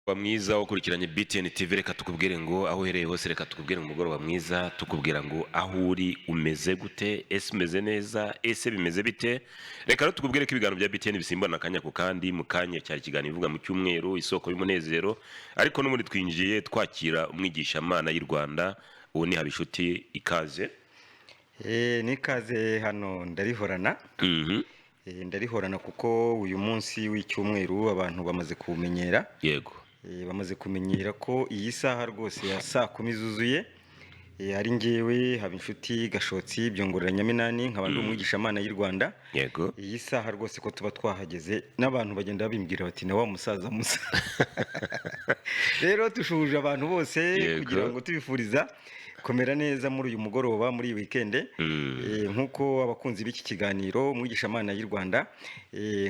Mwiza wakurikiranye BTN TV, reka tukubwire ngo aho uherereye hose, reka tukubwire ngo umugoroba mwiza, tukubwira ngo aho uri umeze gute? Ese umeze neza? Ese bimeze bite? Reka rero tukubwire ko ibiganiro bya BTN bisimbana akanya ku kandi. Mu kanya cyari ikiganiro ivuga mu cyumweru, isoko y'umunezero, ariko n'ubundi twinjiye twakira umwigishamana y'u Rwanda. Uwo ni Habinshuti. Ikaze. N'ikaze hano ndarihorana. Ndarihorana kuko uyu munsi w'icyumweru abantu bamaze kuwumenyera. Bamaze kumenyera ko iyi saha rwose ya saa 10 zuzuye ari ngewe Habinshuti Gashotsi Byongorera Nyaminani, nkaba ndi umwigishamana y'u Rwanda. Iyi saha rwose ko tuba twahageze, n'abantu bagenda babimbwira bati: "Na wa musaza musa." Rero dushuhuje abantu bose kugira ngo tubifuriza komera neza muri uyu mugoroba, muri iyi weekend. Nk'uko abakunzi b'iki kiganiro umwigishamana y'u Rwanda,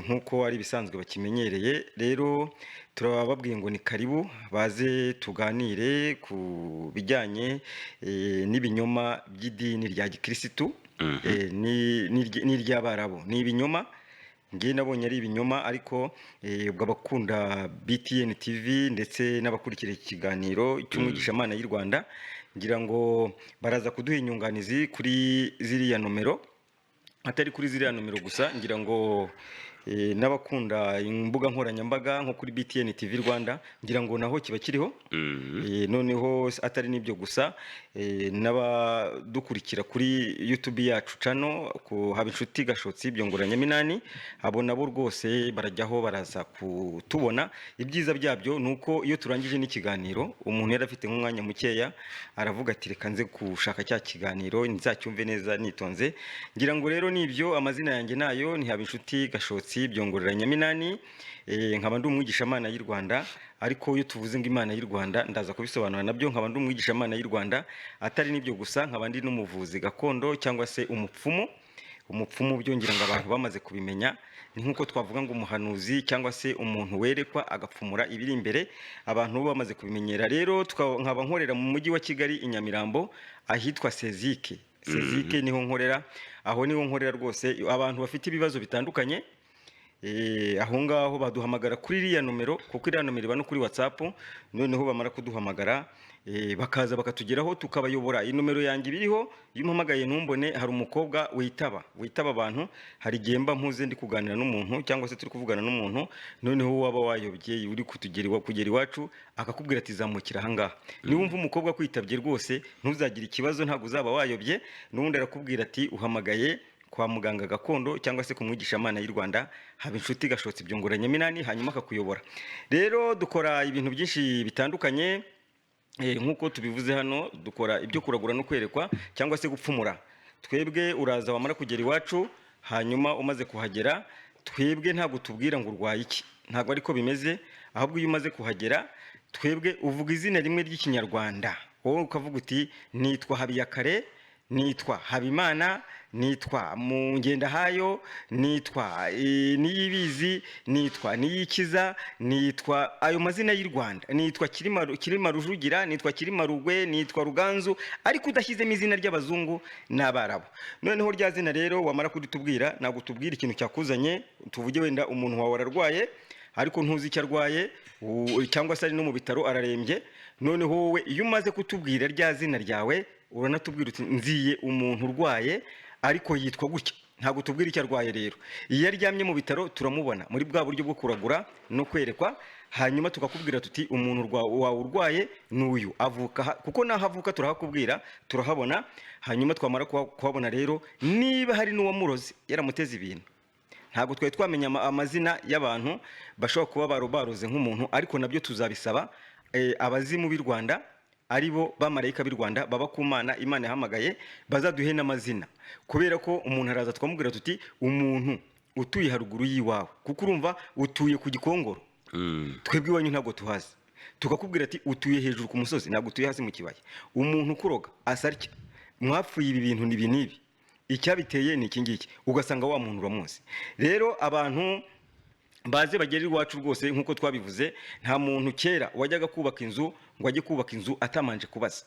nk'uko ari ibisanzwe bakimenyereye, rero turababwiye ngo ni karibu, baze tuganire ku bijyanye n'ibinyoma by'idini rya gikirisitu n'iry'abarabu. Ni ibinyoma, ngewe nabonye ari ibinyoma, ariko ubwo abakunda BTN TV ndetse n'abakurikira iki kiganiro cy'umwigishamana y'u Rwanda, ngira ngo baraza kuduha inyunganizi kuri ziriya nomero. Atari kuri ziriya nomero gusa, ngira ngo n'abakunda imbuga nkoranyambaga nko kuri BTN TV Rwanda, ngira ngo naho kiba kiriho. Noneho atari n'ibyo gusa, n'abadukurikira kuri YouTube yacu channel ku Habinshuti Gashotsi Byongora Nyaminani, abo nabo rwose barajyaho baraza kutubona. Ibyiza byabyo ni uko iyo turangije n'ikiganiro, umuntu yari afite nk'umwanya mukeya, aravuga ati: "Reka nze gushaka cya kiganiro nzacyumve neza nitonze." Ngira ngo rero nibyo. Amazina yanjye nayo ni Habinshuti Gashotsi Byongorera Nyaminani, nkaba ndi umwigishamana y'u Rwanda. Ariko iyo tuvuze ngo Imana y'u Rwanda, ndaza kubisobanura nabyo. Nkaba ndi umwigishamana y'u Rwanda, atari n'ibyo gusa, nkaba ndi n'umuvuzi gakondo cyangwa se umupfumu. Umupfumu byo ngira ngo abantu bamaze kubimenya, ni nk'uko twavuga ngo umuhanuzi cyangwa se umuntu werekwa agapfumura ibiri imbere. Abantu bo bamaze kubimenyera. Rero nkaba nkorera mu mujyi wa Kigali i Nyamirambo ahitwa Sezike. Sezike niho nkorera, aho niho nkorera rwose. Abantu bafite ibibazo bitandukanye, aho ngaho baduhamagara kuri iriya nomero, kuko iriya nomero iba no kuri WhatsApp. Noneho bamara kuduhamagara, bakaza bakatugeraho, tukabayobora. Iyi nomero yanjye ibiriho, iyo umpamagaye ntumbone, hari umukobwa witaba abantu. Hari igihe mba mpuze ndi kuganira n'umuntu cyangwa se turi kuvugana n'umuntu, noneho waba wayobye uri kutugera kugera iwacu, akakubwira ati: "Zamukira ahangaha." Niba wumva umukobwa akwitabye rwose, ntuzagire ikibazo, ntabwo uzaba wayobye. N'ubundi arakubwira ati: "Uhamagaye kwa muganga gakondo cyangwa se ku mwigishamana y'u Rwanda Habinshuti Gashotsi Byongora Nyaminani," hanyuma akakuyobora. Rero dukora ibintu byinshi bitandukanye. Nk'uko tubivuze hano, dukora ibyo kuragura no kwerekwa cyangwa se gupfumura. Twebwe uraza, wamara kugera iwacu, hanyuma umaze kuhagera, twebwe ntabwo tubwira ngo urwaye iki, ntabwo ariko bimeze. Ahubwo iyo umaze kuhagera, twebwe uvuga izina rimwe ry'Ikinyarwanda, wowe ukavuga uti: "Nitwa Habiyakare, nitwa Habimana, nitwa Mungendahayo, nitwa Niyibizi, nitwa Niyikiza, nitwa ayo mazina y'u Rwanda, nitwa Kirima Rujugira, nitwa Kirima Rugwe, nitwa Ruganzu," ariko udashyizemo izina ry'abazungu n'abarabu. Noneho rya zina rero wamara kuritubwira, ntabwo tubwira ikintu cyakuzanye. Tuvuge wenda umuntu wawe ararwaye ariko ntuzi icyo arwaye, cyangwa se ari no mu bitaro ararembye. Noneho wowe iyo umaze kutubwira rya zina ryawe, uranatubwira uti: "Nziye umuntu urwaye ariko yitwa gutya." Ntabwo tubwira icyo arwaye. Rero iyo aryamye mu bitaro, turamubona muri bwa buryo bwo kuragura no kwerekwa, hanyuma tukakubwira tuti: "Umuntu wawe urwaye ni uyu, avuka aha," kuko n'aho avuka turahakubwira, turahabona. Hanyuma twamara kuhabona rero, niba hari n'uwamuroze yaramuteze ibintu, ntabwo twari twamenya amazina y'abantu bashobora kuba baroze nk'umuntu, ariko nabyo tuzabisaba abazimu b'i Rwanda, ari bo bamarayika b'i Rwanda baba ku Mana, Imana yahamagaye, bazaduhe n'amazina. Kubera ko umuntu araza, twamubwira tuti: "Umuntu utuye haruguru y'iwawe," kuko urumva utuye ku Gikongoro, twebwe iwanyu ntabwo tuhazi, tukakubwira ati: "Utuye hejuru ku musozi, ntabwo utuye hasi mu kibaya. Umuntu ukuroga asa atya, mwapfuye ibi bintu nibi n'ibi, icyabiteye ni iki ngiki." Ugasanga wa muntu uramuzi. Rero abantu baze bagere iwacu rwose. Nk'uko twabivuze, nta muntu kera wajyaga kubaka inzu ngo ajye kubaka inzu atamanje kubaza.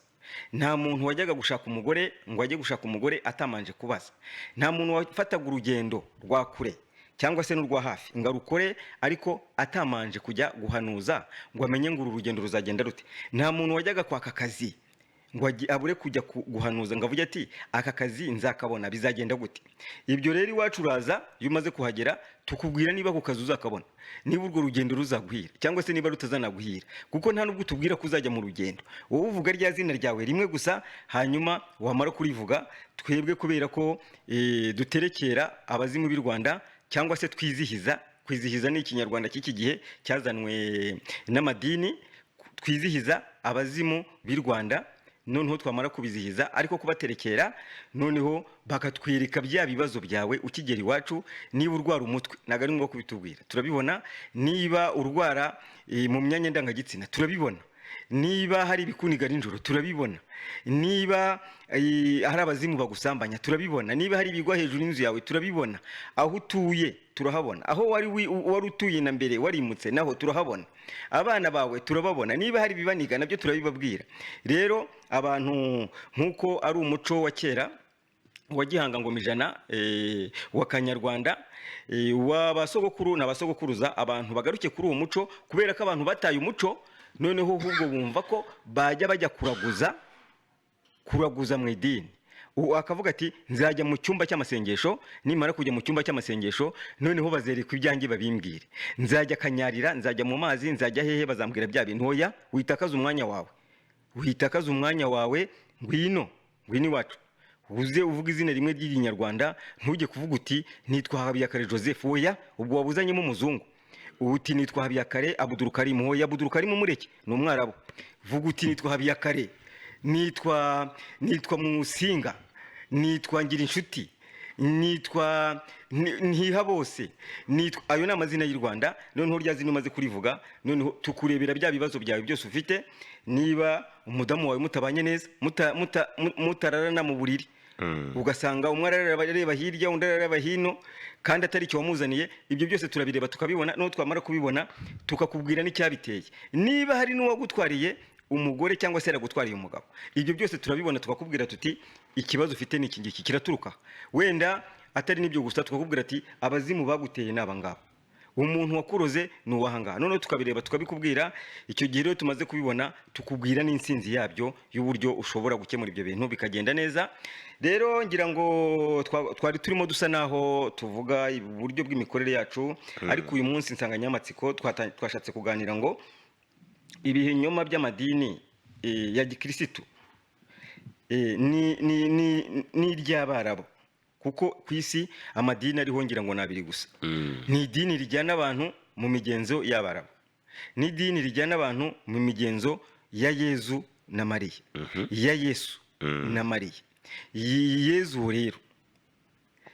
Nta muntu wajyaga gushaka umugore ngo ajye gushaka umugore atamanje kubaza. Nta muntu wafataga urugendo rwa kure. cyangwa se n'urwa hafi ngo arukore, ariko atamanje kujya guhanuza ngo amenye ngo uru rugendo ruzagenda rute. Nta muntu wajyaga kwaka akazi ngo abure kujya guhanuza ngo avuge ati: "Aka kazi nzakabona, bizagenda gute?" Ibyo rero iwacu uraza, iyo umaze kuhagera tukubwira niba ako kazi uzakabona, niba urwo rugendo ruzaguhira cyangwa se niba rutazanaguhira, kuko nta nubwo utubwira ko uzajya mu rugendo. Wowe uvuga rya zina ryawe rimwe gusa, hanyuma wamara kurivuga, twebwe kubera ko duterekera abazimu b'i Rwanda cyangwa se twizihiza. Kwizihiza ni Ikinyarwanda cy'iki gihe cyazanwe n'amadini. Twizihiza abazimu b'i Rwanda, noneho twamara kubizihiza, ariko kubaterekera, noneho bakatwereka bya bibazo byawe ukigera iwacu. Niba urwara umutwe, ntabwo ari ngombwa kubitubwira, turabibona. Niba urwara mu myanya ndangagitsina, turabibona. Niba hari ibikuniga nijoro, turabibona. Niba hari abazimu bagusambanya, turabibona. Niba hari ibigwa hejuru y'inzu yawe, turabibona. Aho utuye turahabona, aho wari utuye na mbere warimutse naho turahabona. Abana bawe turababona, niba hari ibibaniga nabyo turabibabwira. Rero abantu, nk'uko ari umuco wa kera wa gihanga ngoma ijana, wa kanyarwanda, wa basogokuru na basogokuruza, abantu bagaruke kuri uwo muco, kubera ko abantu bataye umuco. Noneho ahubwo bumva ko bajya bajya kuraguza mu idini. Ubu akavuga ati: "Nzajya mu cyumba cy'amasengesho, nimara kujya mu cyumba cy'amasengesho noneho bazereka ibyanjye babimbwire. Nzajya kanyarira, nzajya mu mazi, nzajya hehe, bazambwira bya bintu." Hoya, witakaza umwanya wawe, witakaza umwanya wawe. Ngwino, ngwino iwacu, uze uvuga izina rimwe ry'Irinyarwanda. Ntujye kuvuga uti: "Nitwa Habiyakare Joseph." Oya, ubwo wabuzanyemo umuzungu. Uti: "Nitwa Habiyakare Abudurukarimu." Oya, Abudurukarimu mureke, ni Umwarabu. Vuga uti: "Nitwa Habiyakare, nitwa Musinga, nitwa Ngirinshuti, nitwa Ntiha bose, nitwa." Ayo ni amazina y'u Rwanda. Noneho rya zina umaze kurivuga, noneho tukurebera bya bibazo byawe byose ufite. Niba umudamu wawe mutabanye neza, mutararana mu buriri, ugasanga umwe arareba hirya, undi arareba hino, kandi atari icyo wamuzaniye, ibyo byose turabireba tukabibona. Noneho twamara kubibona tukakubwira n'icyabiteye. Niba hari n'uwagutwariye umugore cyangwa se yaragutwariye umugabo, ibyo byose turabibona, tukakubwira tuti: "Ikibazo ufite ni iki ngiki, kiraturuka." Wenda atari n'ibyo gusa, tukakubwira ati: "Abazimu baguteye ni aba ngaba, umuntu wakuroze ni uwahangaha." Noneho tukabireba tukabikubwira. Icyo gihe rero tumaze kubibona, tukubwira n'insinzi yabyo, y'uburyo ushobora gukemura ibyo bintu bikagenda neza. Rero ngira ngo twari turimo dusa naho tuvuga uburyo bw'imikorere yacu, ariko uyu munsi insanganyamatsiko twashatse kuganira ngo ibihinyoma by'amadini ya gikirisitu ni iry'Abarabu, kuko ku isi amadini ariho ngira ngo ni abiri gusa: ni idini rijyana abantu mu migenzo y'Abarabu, n'idini rijyana abantu mu migenzo ya Yezu na Mariya, ya Yesu na Mariya. Yezu uwo rero,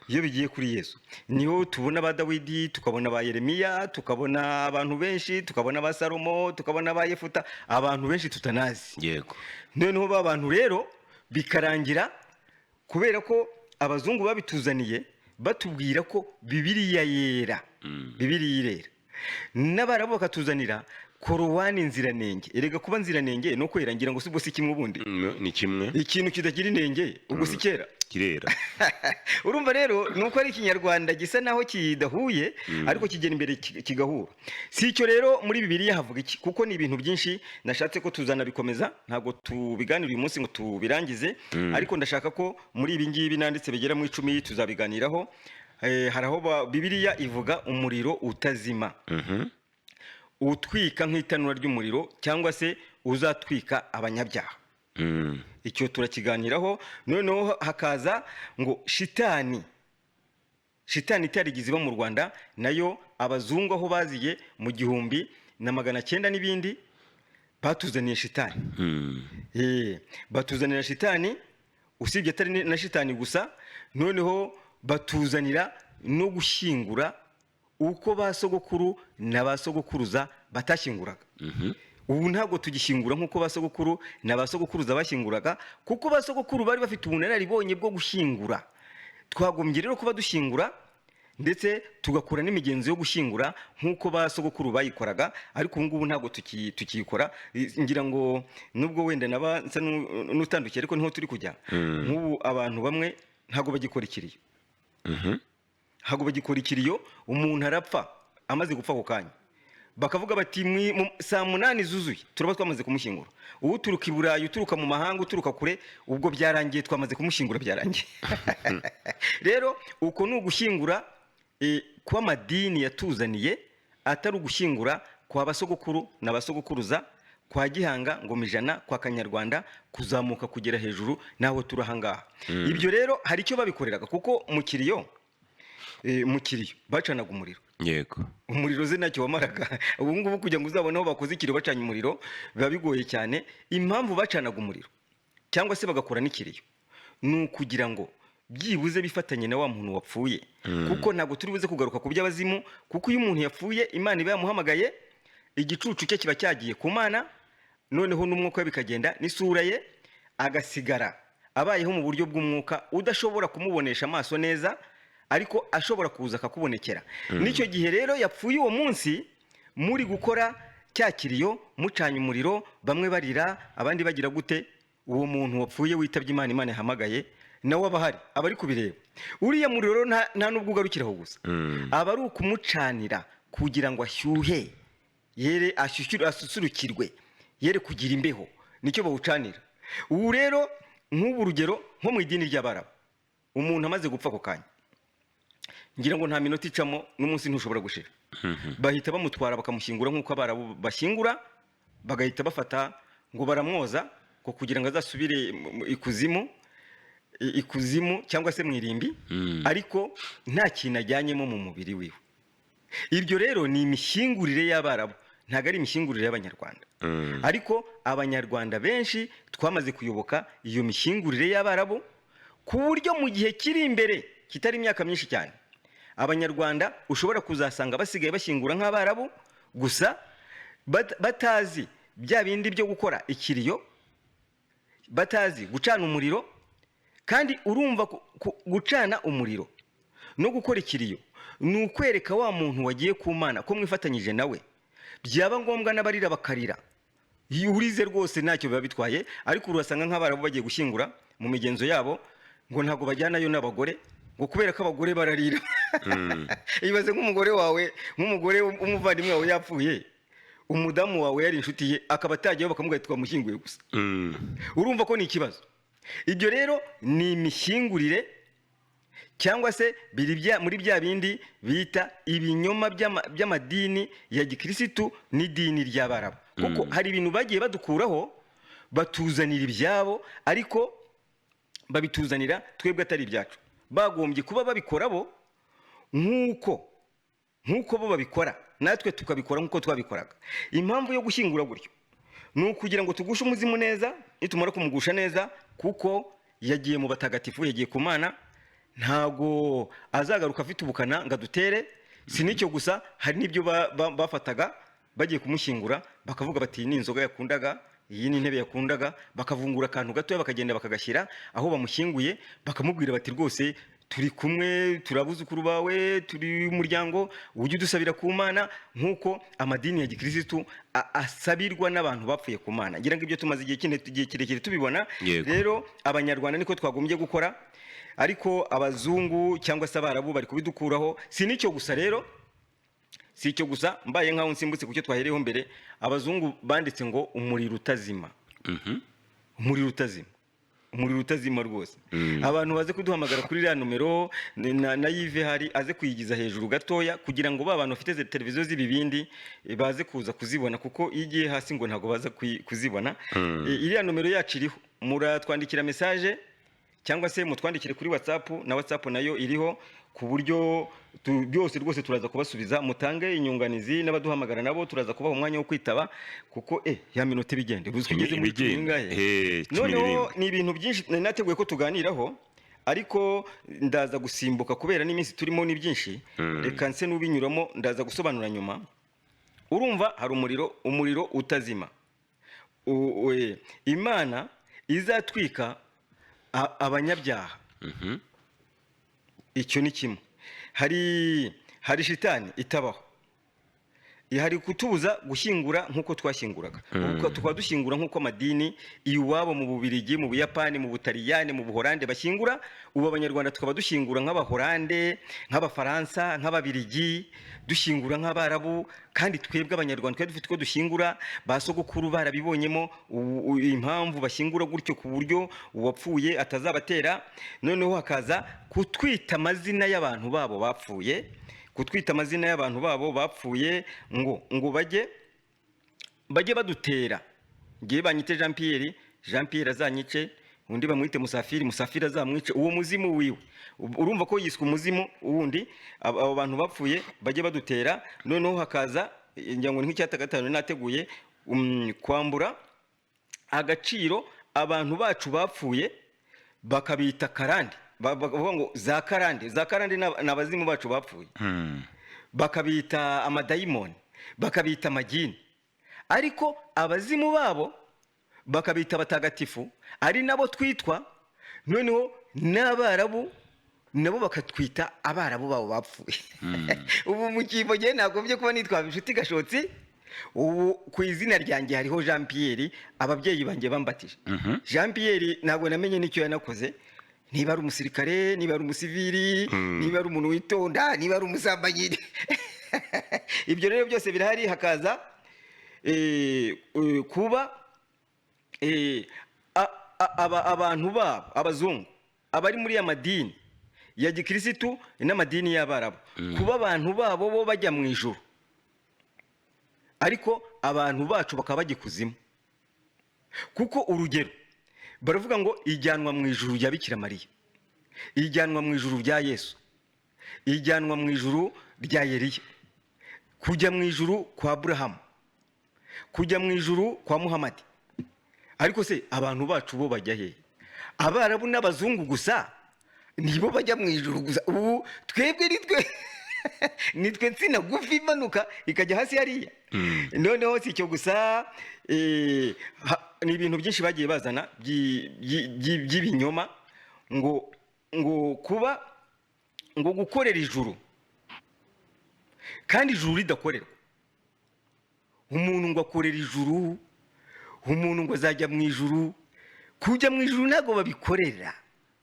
iyo bigiye kuri Yesu niho tubona ba Dawidi, tukabona ba Yeremiya, tukabona abantu benshi, tukabona ba Salomo, tukabona ba Yefuta, abantu benshi tutanazi. Noneho ba bantu rero bikarangira, kubera ko abazungu babituzaniye batubwira ko Bibiliya yera, Bibiliya irera, n'Abarabu bakatuzanira Korowani nziranenge. Erega kuba nziranenge no kwera ngira ngo si ubwo si kimwe ubundi? Ni kimwe. Ikintu kidagira inenge ubwo si kera? Kirera. Urumva rero ni uko ari Ikinyarwanda gisa naho kidahuye, ariko kigera imbere kigahura. Si icyo rero, muri Bibiliya havuga iki? Kuko ni ibintu byinshi nashatse ko tuzanabikomeza, ntabwo tubiganira uyu munsi ngo tubirangize, ariko ndashaka ko muri ibi ngibi nanditse bigera mu 10 tuzabiganiraho. Hari aho Bibiliya ivuga umuriro utazima, utwika nk'itanura ry'umuriro, cyangwa se uzatwika abanyabyaha. Icyo turakiganiraho. Noneho hakaza ngo shitani, shitani itarigeze iba mu Rwanda, nayo abazungu aho baziye mu 1900 n'ibindi batuzaniye shitani. Batuzanira shitani. Usibye atari na shitani gusa, noneho batuzanira no gushyingura uko ba sogokuru na ba sogokuruza batashyinguraga. Ubu ntabwo tugishyingura nk'uko ba sogokuru na ba sogokuruza bashyinguraga, kuko ba sogokuru bari bafite ubunararibonye bwo gushyingura. Twagombye rero kuba dushyingura, ndetse tugakora n'imigenzo yo gushyingura nk'uko ba sogokuru bayikoraga, ariko ubu ngubu ntabwo tukiyikora. Ngira ngo nubwo wenda naba nsa n'utandukiye, ariko niho turi kujya. Nk'ubu abantu bamwe ntabwo bagikora ikiriyo. Ntabwo bagikora ikiriyo. Umuntu arapfa, amaze gupfa ako kanya bakavuga bati: "Saa 8 zuzuye turaba twamaze kumushyingura." Uturuka i Burayi, uturuka mu mahanga, uturuka kure, ubwo byarangiye, twamaze kumushyingura, byarangiye. Rero uko ni ugushyingura kw'amadini yatuzaniye, atari ugushyingura kwa basogokuru na basogokuruza, kwa Gihanga, Ngoma Ijana, kwa Kanyarwanda, kuzamuka kugera hejuru naho turi ahangaha. Ibyo rero hari icyo babikoreraga, kuko mu kiriyo bacanaga umuriro. Umuriro ze ntacyo wamaraga. Ubu ngubu kugira ngo uzabone aho bakoze ikiriyo bacanye umuriro biba bigoye cyane. Impamvu bacanaga umuriro cyangwa se bagakora n'ikiriyo ni ukugira ngo byibuze bifatanye na wa muntu wapfuye, kuko ntabwo turi buze kugaruka ku by'abazimu, kuko iyo umuntu yapfuye Imana iba yamuhamagaye, igicucu cye kiba cyagiye ku Mana, noneho n'umwuka we bikagenda n'isura ye, agasigara abayeho mu buryo bw'umwuka udashobora kumubonesha amaso neza, ariko ashobora kuza akakubonekera. N'icyo gihe rero yapfuye, uwo munsi muri gukora cya kiriyo, mucanye umuriro, bamwe barira, abandi bagira gute, uwo muntu wapfuye witabye Imana, Imana yahamagaye, nawe aba ahari, aba ari kubireba. Uriya muriro rero nta n'ubwo ugarukira aho gusa, aba ari ukumucanira kugira ngo ashyuhe, yere asusurukirwe, yere kugira imbeho, nicyo bawucanira. Ubu rero nk'ubu urugero nko mu idini ry'Abarabu, umuntu amaze gupfa ako kanya, ngira ngo nta minota icamo, n'umunsi ntushobora gushira, bahita bamutwara bakamushyingura nk'uko Abarabu bashyingura, bagahita bafata ngo baramwoza ngo kugira ngo azasubire ikuzimu, ikuzimu cyangwa se mu irimbi, ariko nta kintu ajyanyemo mu mubiri wiwe. Ibyo rero ni imishyingurire y'Abarabu, ntabwo ari imishyingurire y'Abanyarwanda. Ariko Abanyarwanda benshi twamaze kuyoboka iyo mishyingurire y'Abarabu, ku buryo mu gihe kiri imbere kitari imyaka myinshi cyane, Abanyarwanda ushobora kuzasanga basigaye bashyingura nk'Abarabu gusa, batazi bya bindi byo gukora ikiriyo, batazi gucana umuriro. Kandi urumva gucana umuriro no gukora ikiriyo ni ukwereka wa muntu wagiye ku Mana ko mwifatanyije nawe. Byaba ngombwa n'abarira bakarira. Iyo urize rwose ntacyo biba bitwaye. Ariko urasanga nk'Abarabu bagiye gushyingura, mu migenzo yabo ngo ntabwo bajyanayo n'abagore, ngo kubera ko abagore bararira. Ibaze nk'umugore wawe, nk'umugore w'umuvandimwe wawe yapfuye, umudamu wawe yari inshuti ye, akaba atajyayo, bakamubwira ati: "Twamushyinguye gusa." Urumva ko ni ikibazo. Ibyo rero ni imishyingurire cyangwa se biri muri bya bindi bita ibinyoma by'amadini ya gikirisitu n'idini ry'Abarabu, kuko hari ibintu bagiye badukuraho batuzanira ibyabo, ariko babituzanira twebwe atari ibyacu. Bagombye kuba babikora bo nk'uko bo babikora, natwe tukabikora nk'uko twabikoraga. Impamvu yo gushyingura gutyo ni ukugira ngo tugushe umuzimu neza. Nitumara kumugusha neza, kuko yagiye mu batagatifu, yagiye ku Mana, ntago azagaruka afite ubukana ngo adutere. Si n'icyo gusa, hari n'ibyo bafataga bagiye kumushyingura, bakavuga bati: "Iyi ni inzoga yakundaga, iyi ni intebe yakundaga." Bakavungura akantu gatoya, bakagenda bakagashyira aho bamushyinguye, bakamubwira bati: "Rwose turi kumwe, turi abuzukuru bawe, turi umuryango, ujye udusabira ku Mana," nk'uko amadini ya gikirisitu asabirwa n'abantu bapfuye ku Mana. Ngira ngo ibyo tumaze igihe kirekire tubibona. Rero Abanyarwanda niko twagombye gukora, ariko abazungu cyangwa se Abarabu bari kubidukuraho. Si n'icyo gusa rero, si icyo gusa. Mbaye nkaho nsimbutse ku cyo twahereyeho mbere, abazungu banditse ngo umuriro utazima. Umuriro utazima, umuriro utazima rwose. Abantu baze kuduhamagara kuri iriya nomero na Yive hari aze kuyigiza hejuru gatoya, kugira ngo ba bantu bafite televiziyo z'ibibindi baze kuza kuzibona, kuko iyo igiye hasi ngo ntabwo baza kuzibona. Iriya nomero yacu iriho, muratwandikira message cyangwa se mutwandikire kuri WhatsApp, na WhatsApp nayo iriho, ku buryo byose rwose turaza kubasubiza. Mutange inyunganizi, n'abaduhamagara nabo turaza kubaha umwanya wo kwitaba, kuko ya minota ibigende uzi ko igeze muri cumi Ibigenda. n'ingahe. 17. Noneho ni ibintu byinshi nari nateguye ko tuganiraho, ariko ndaza gusimbuka kubera n'iminsi turimo ni byinshi. Reka nse n'ubinyuramo, ndaza gusobanura nyuma. Urumva hari umuriro, umuriro utazima. Imana izatwika abanyabyaha. Icyo ni kimwe. Hari shitani itabaho. Hari kutubuza gushyingura nk'uko twashyinguraga. Ubu tukaba dushyingura nk'uko amadini iwabo mu Bubirigi, mu Buyapani, mu Butaliyani, mu Buhorande bashyingura. Ubu Abanyarwanda tukaba dushyingura nk'Abahorande, nk'Abafaransa, nk'Ababirigi, dushyingura nk'Abarabu. Kandi twebwe Abanyarwanda twari dufite uko dushyingura, ba sogokuru barabibonyemo impamvu bashyingura gutyo, ku buryo uwapfuye atazabatera. Noneho hakaza kutwita amazina y'abantu babo bapfuye, kutwita amazina y'abantu babo bapfuye, ngo bajye badutera. Ngiye banyite Jean Pierre, Jean Pierre azanyice, undi bamwite Musafiri, Musafiri azamwice, uwo muzimu wiwe. Urumva ko yiswe umuzimu wundi. Abo bantu bapfuye bajye badutera. Noneho hakaza, ngira ngo ni nk'icya gatanu nateguye, kwambura agaciro abantu bacu bapfuye, bakabita karande. Bakavuga ngo za karande, za karande ni abazimu bacu bapfuye, bakabita amadayimoni, bakabita amagini, ariko abazimu babo bakabita abatagatifu, ari nabo twitwa. Noneho n'Abarabu nabo bakatwita Abarabu babo bapfuye. Ubu mu cyimbo gihe nagombye kuba nitwa Inshuti Gashotsi, ubu ku izina ryanjye hariho Jean Pierre. Ababyeyi banjye bambatije Jean Pierre, ntabwo namenye n'icyo yanakoze, niba ari umusirikare, niba ari umusivili, niba ari umuntu witonda, niba ari umusambanyi. Ibyo rero byose birahari. Hakaza kuba abantu babo abazungu, abari muri ya madini ya gikirisitu n'amadini y'Abarabu, kuba abantu babo bo bajya mu ijuru, ariko abantu bacu bakaba bajya ikuzimu. Kuko urugero, baravuga ngo ijyanwa mu ijuru rya Bikira Mariya, ijyanwa mu ijuru rya Yesu, ijyanwa mu ijuru rya Eliya, kujya mu ijuru kwa Aburahamu, kujya mu ijuru kwa Muhamadi. Ariko se abantu bacu bo bajya hehe? Abarabu n'abazungu gusa nibo bajya mu ijuru gusa. Ubu twebwe nitwe nsina gufi imanuka ikajya hasi hariya. Noneho si icyo gusa, ni ibintu byinshi bagiye bazana by'ibinyoma, ngo kuba ngo gukorera ijuru, kandi ijuru ridakorerwa. Umuntu ngo akorera ijuru, umuntu ngo azajya mu ijuru. Kujya mu ijuru ntabwo babikorera.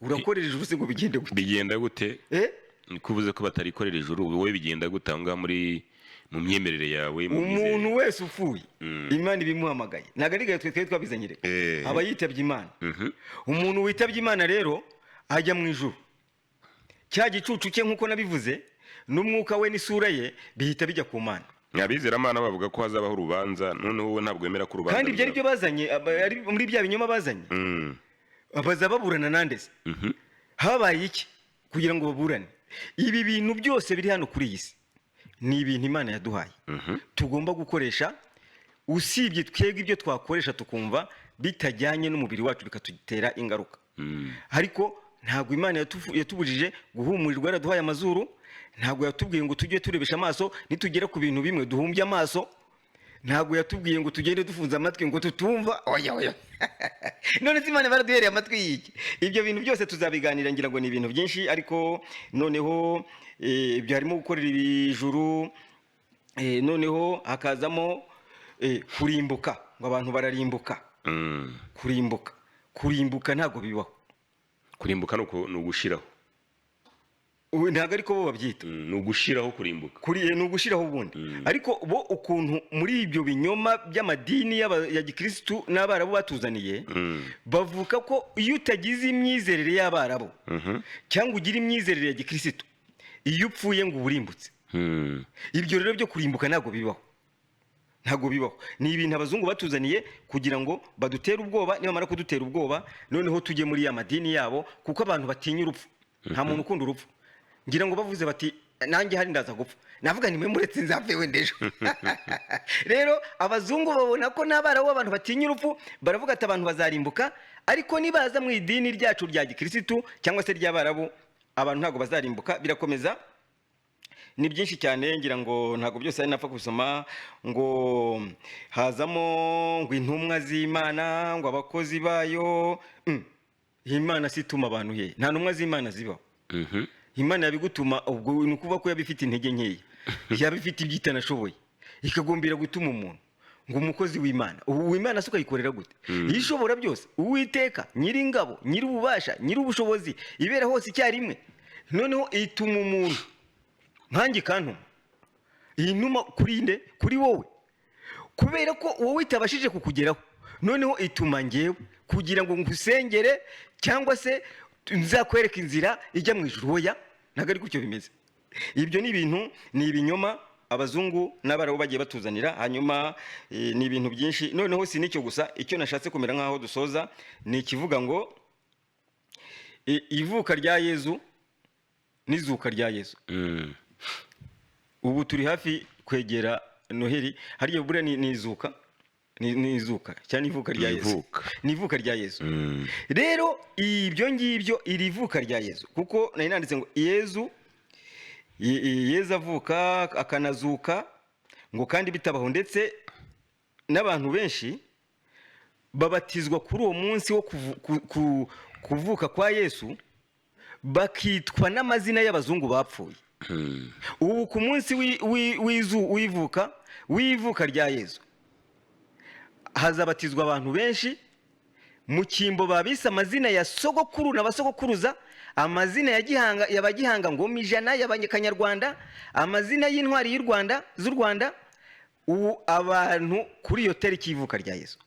Urakorera ijuru se ngo bigende gute? Bigenda gute? Eh? Niko uvuze ko batarikorera ijuru, wowe bigenda gute aho ngaho muri mu myemerere yawe, mu Umuntu myizerere? wese upfuye, Imana ibimuhamagaye. Ntabwo ari twe twari twabizanye reka. Aba yitabye Imana. Umuntu witabye Imana rero ajya mu ijuru. Cya gicucu cye, nk'uko nabivuze, n'umwuka we n'isura ye bihita bijya ku Mana. Abizeramana bavuga ko hazabaho urubanza. Noneho wowe ntabwo wemera ko urubanza Kandi ibyo ari byo ruzaba. bazanye, ari muri bya binyoma bazanye. Baza baburana nande se? Habaye iki kugira ngo baburane? Ibi bintu byose biri hano kuri iyi si ni ibintu Imana yaduhaye, tugomba gukoresha. Usibye twebwe ibyo twakoresha tukumva bitajyanye n'umubiri wacu, bikatutera ingaruka. Ariko ntabwo Imana yatubujije guhumurirwa, yaraduhaye amazuru. Ntabwo yatubwiye ngo tujye turebesha amaso, nitugera ku bintu bimwe duhumbye amaso. Ntabwo yatubwiye ngo tugende dufunze amatwi ngo tutumva. Oya, oya. None se Imana baraduhereye amatwi y'iki? Ibyo bintu byose tuzabiganira, ngira ngo ni ibintu byinshi. Ariko noneho ibyo harimo gukorera ijuru, noneho hakazamo kurimbuka, ngo abantu bararimbuka. Kurimbuka, kurimbuka ntabwo bibaho. Kurimbuka ni ugushiraho. Ubu ntabwo ariko bo babyita. Ni ugushiraho kurimbuka. Kuri ni ugushiraho ubundi. Ariko bo ukuntu muri ibyo binyoma by'amadini ya gikirisitu n'Abarabu batuzaniye, bavuga ko iyo utagize imyizerere y'Abarabu cyangwa ugira imyizerere ya gikirisitu, iyo upfuye ngo uba urimbutse. Ibyo rero byo kurimbuka ntabwo bibaho, ntabwo bibaho. Ni ibintu abazungu batuzaniye kugira ngo badutere ubwoba. Nibamara kudutera ubwoba, noneho tujye muri ya madini yabo, kuko abantu batinya urupfu. Nta muntu ukunda urupfu. Ngira ngo bavuze bati nanjye hari ndaza gupfa, navuga ni mwe muretse nzapfe wenda ejo. Rero abazungu babona ko n'Abarabu abantu batinya urupfu, baravuga ati abantu bazarimbuka, ariko nibaza mu idini ryacu rya gikirisitu cyangwa se ry'Abarabu, abantu ntabwo bazarimbuka. Birakomeza, ni byinshi cyane, ngira ngo ntabwo byose ari napfa kubisoma. Ngo hazamo ngo intumwa z'Imana, ngo abakozi bayo. Imana si ituma abantu he? Nta ntumwa z'Imana zibaho. Imana yabigutuma, ubwo ni ukuvuga ko yaba ifite intege nkeya, yaba ifite ibyo itanashoboye. Ikagombera gutuma umuntu ngo umukozi w'Imana. Ubu w'Imana se ukayikorera gute? Iyo ishobora byose, Uwiteka Nyiringabo, Nyir'ububasha, Nyir'ubushobozi, ibera hose icyarimwe, noneho ituma umuntu nkanjye ikantuma. Iyi ntuma kuri nde? Kuri wowe, kubera ko wowe itabashije kukugeraho, noneho ituma ngewe kugira ngo ngusengere cyangwa se nzakwereke inzira ijya mu ijuru. Oya, ntabwo ari gutyo bimeze. Ibyo ni ibintu, ni ibinyoma abazungu n'Abarabu bagiye batuzanira. Hanyuma ni ibintu byinshi. Noneho si n'icyo gusa, icyo nashatse kumera nk'aho dusoza ni ikivuga ngo ivuka rya Yezu n'izuka rya Yezu. Ubu turi hafi kwegera Noheli. Hariya buriya ni izuka, ni izuka cyangwa ni ivuka rya Ni Yezu? Ivuka. Ni ivuka rya Yezu. Rero ibyo ngibyo, iri vuka rya Yezu, kuko nari nanditse ngo Yezu Yezu avuka akanazuka, ngo kandi bitabaho, ndetse n'abantu benshi babatizwa kuri uwo munsi wo kuvuka kwa Yesu, bakitwa n'amazina y'abazungu bapfuye. Ubu ku munsi w'ivuka rya Yezu hazabatizwa abantu benshi mu cyimbo babise amazina ya sogokuru na basogokuruza, amazina ya Gihanga, y'abagihanga ngoma ijana y'Abanyakanyarwanda, amazina y'intwari y'u Rwanda, z'u Rwanda. Ubu abantu kuri iyo tariki y'ivuka rya Yesu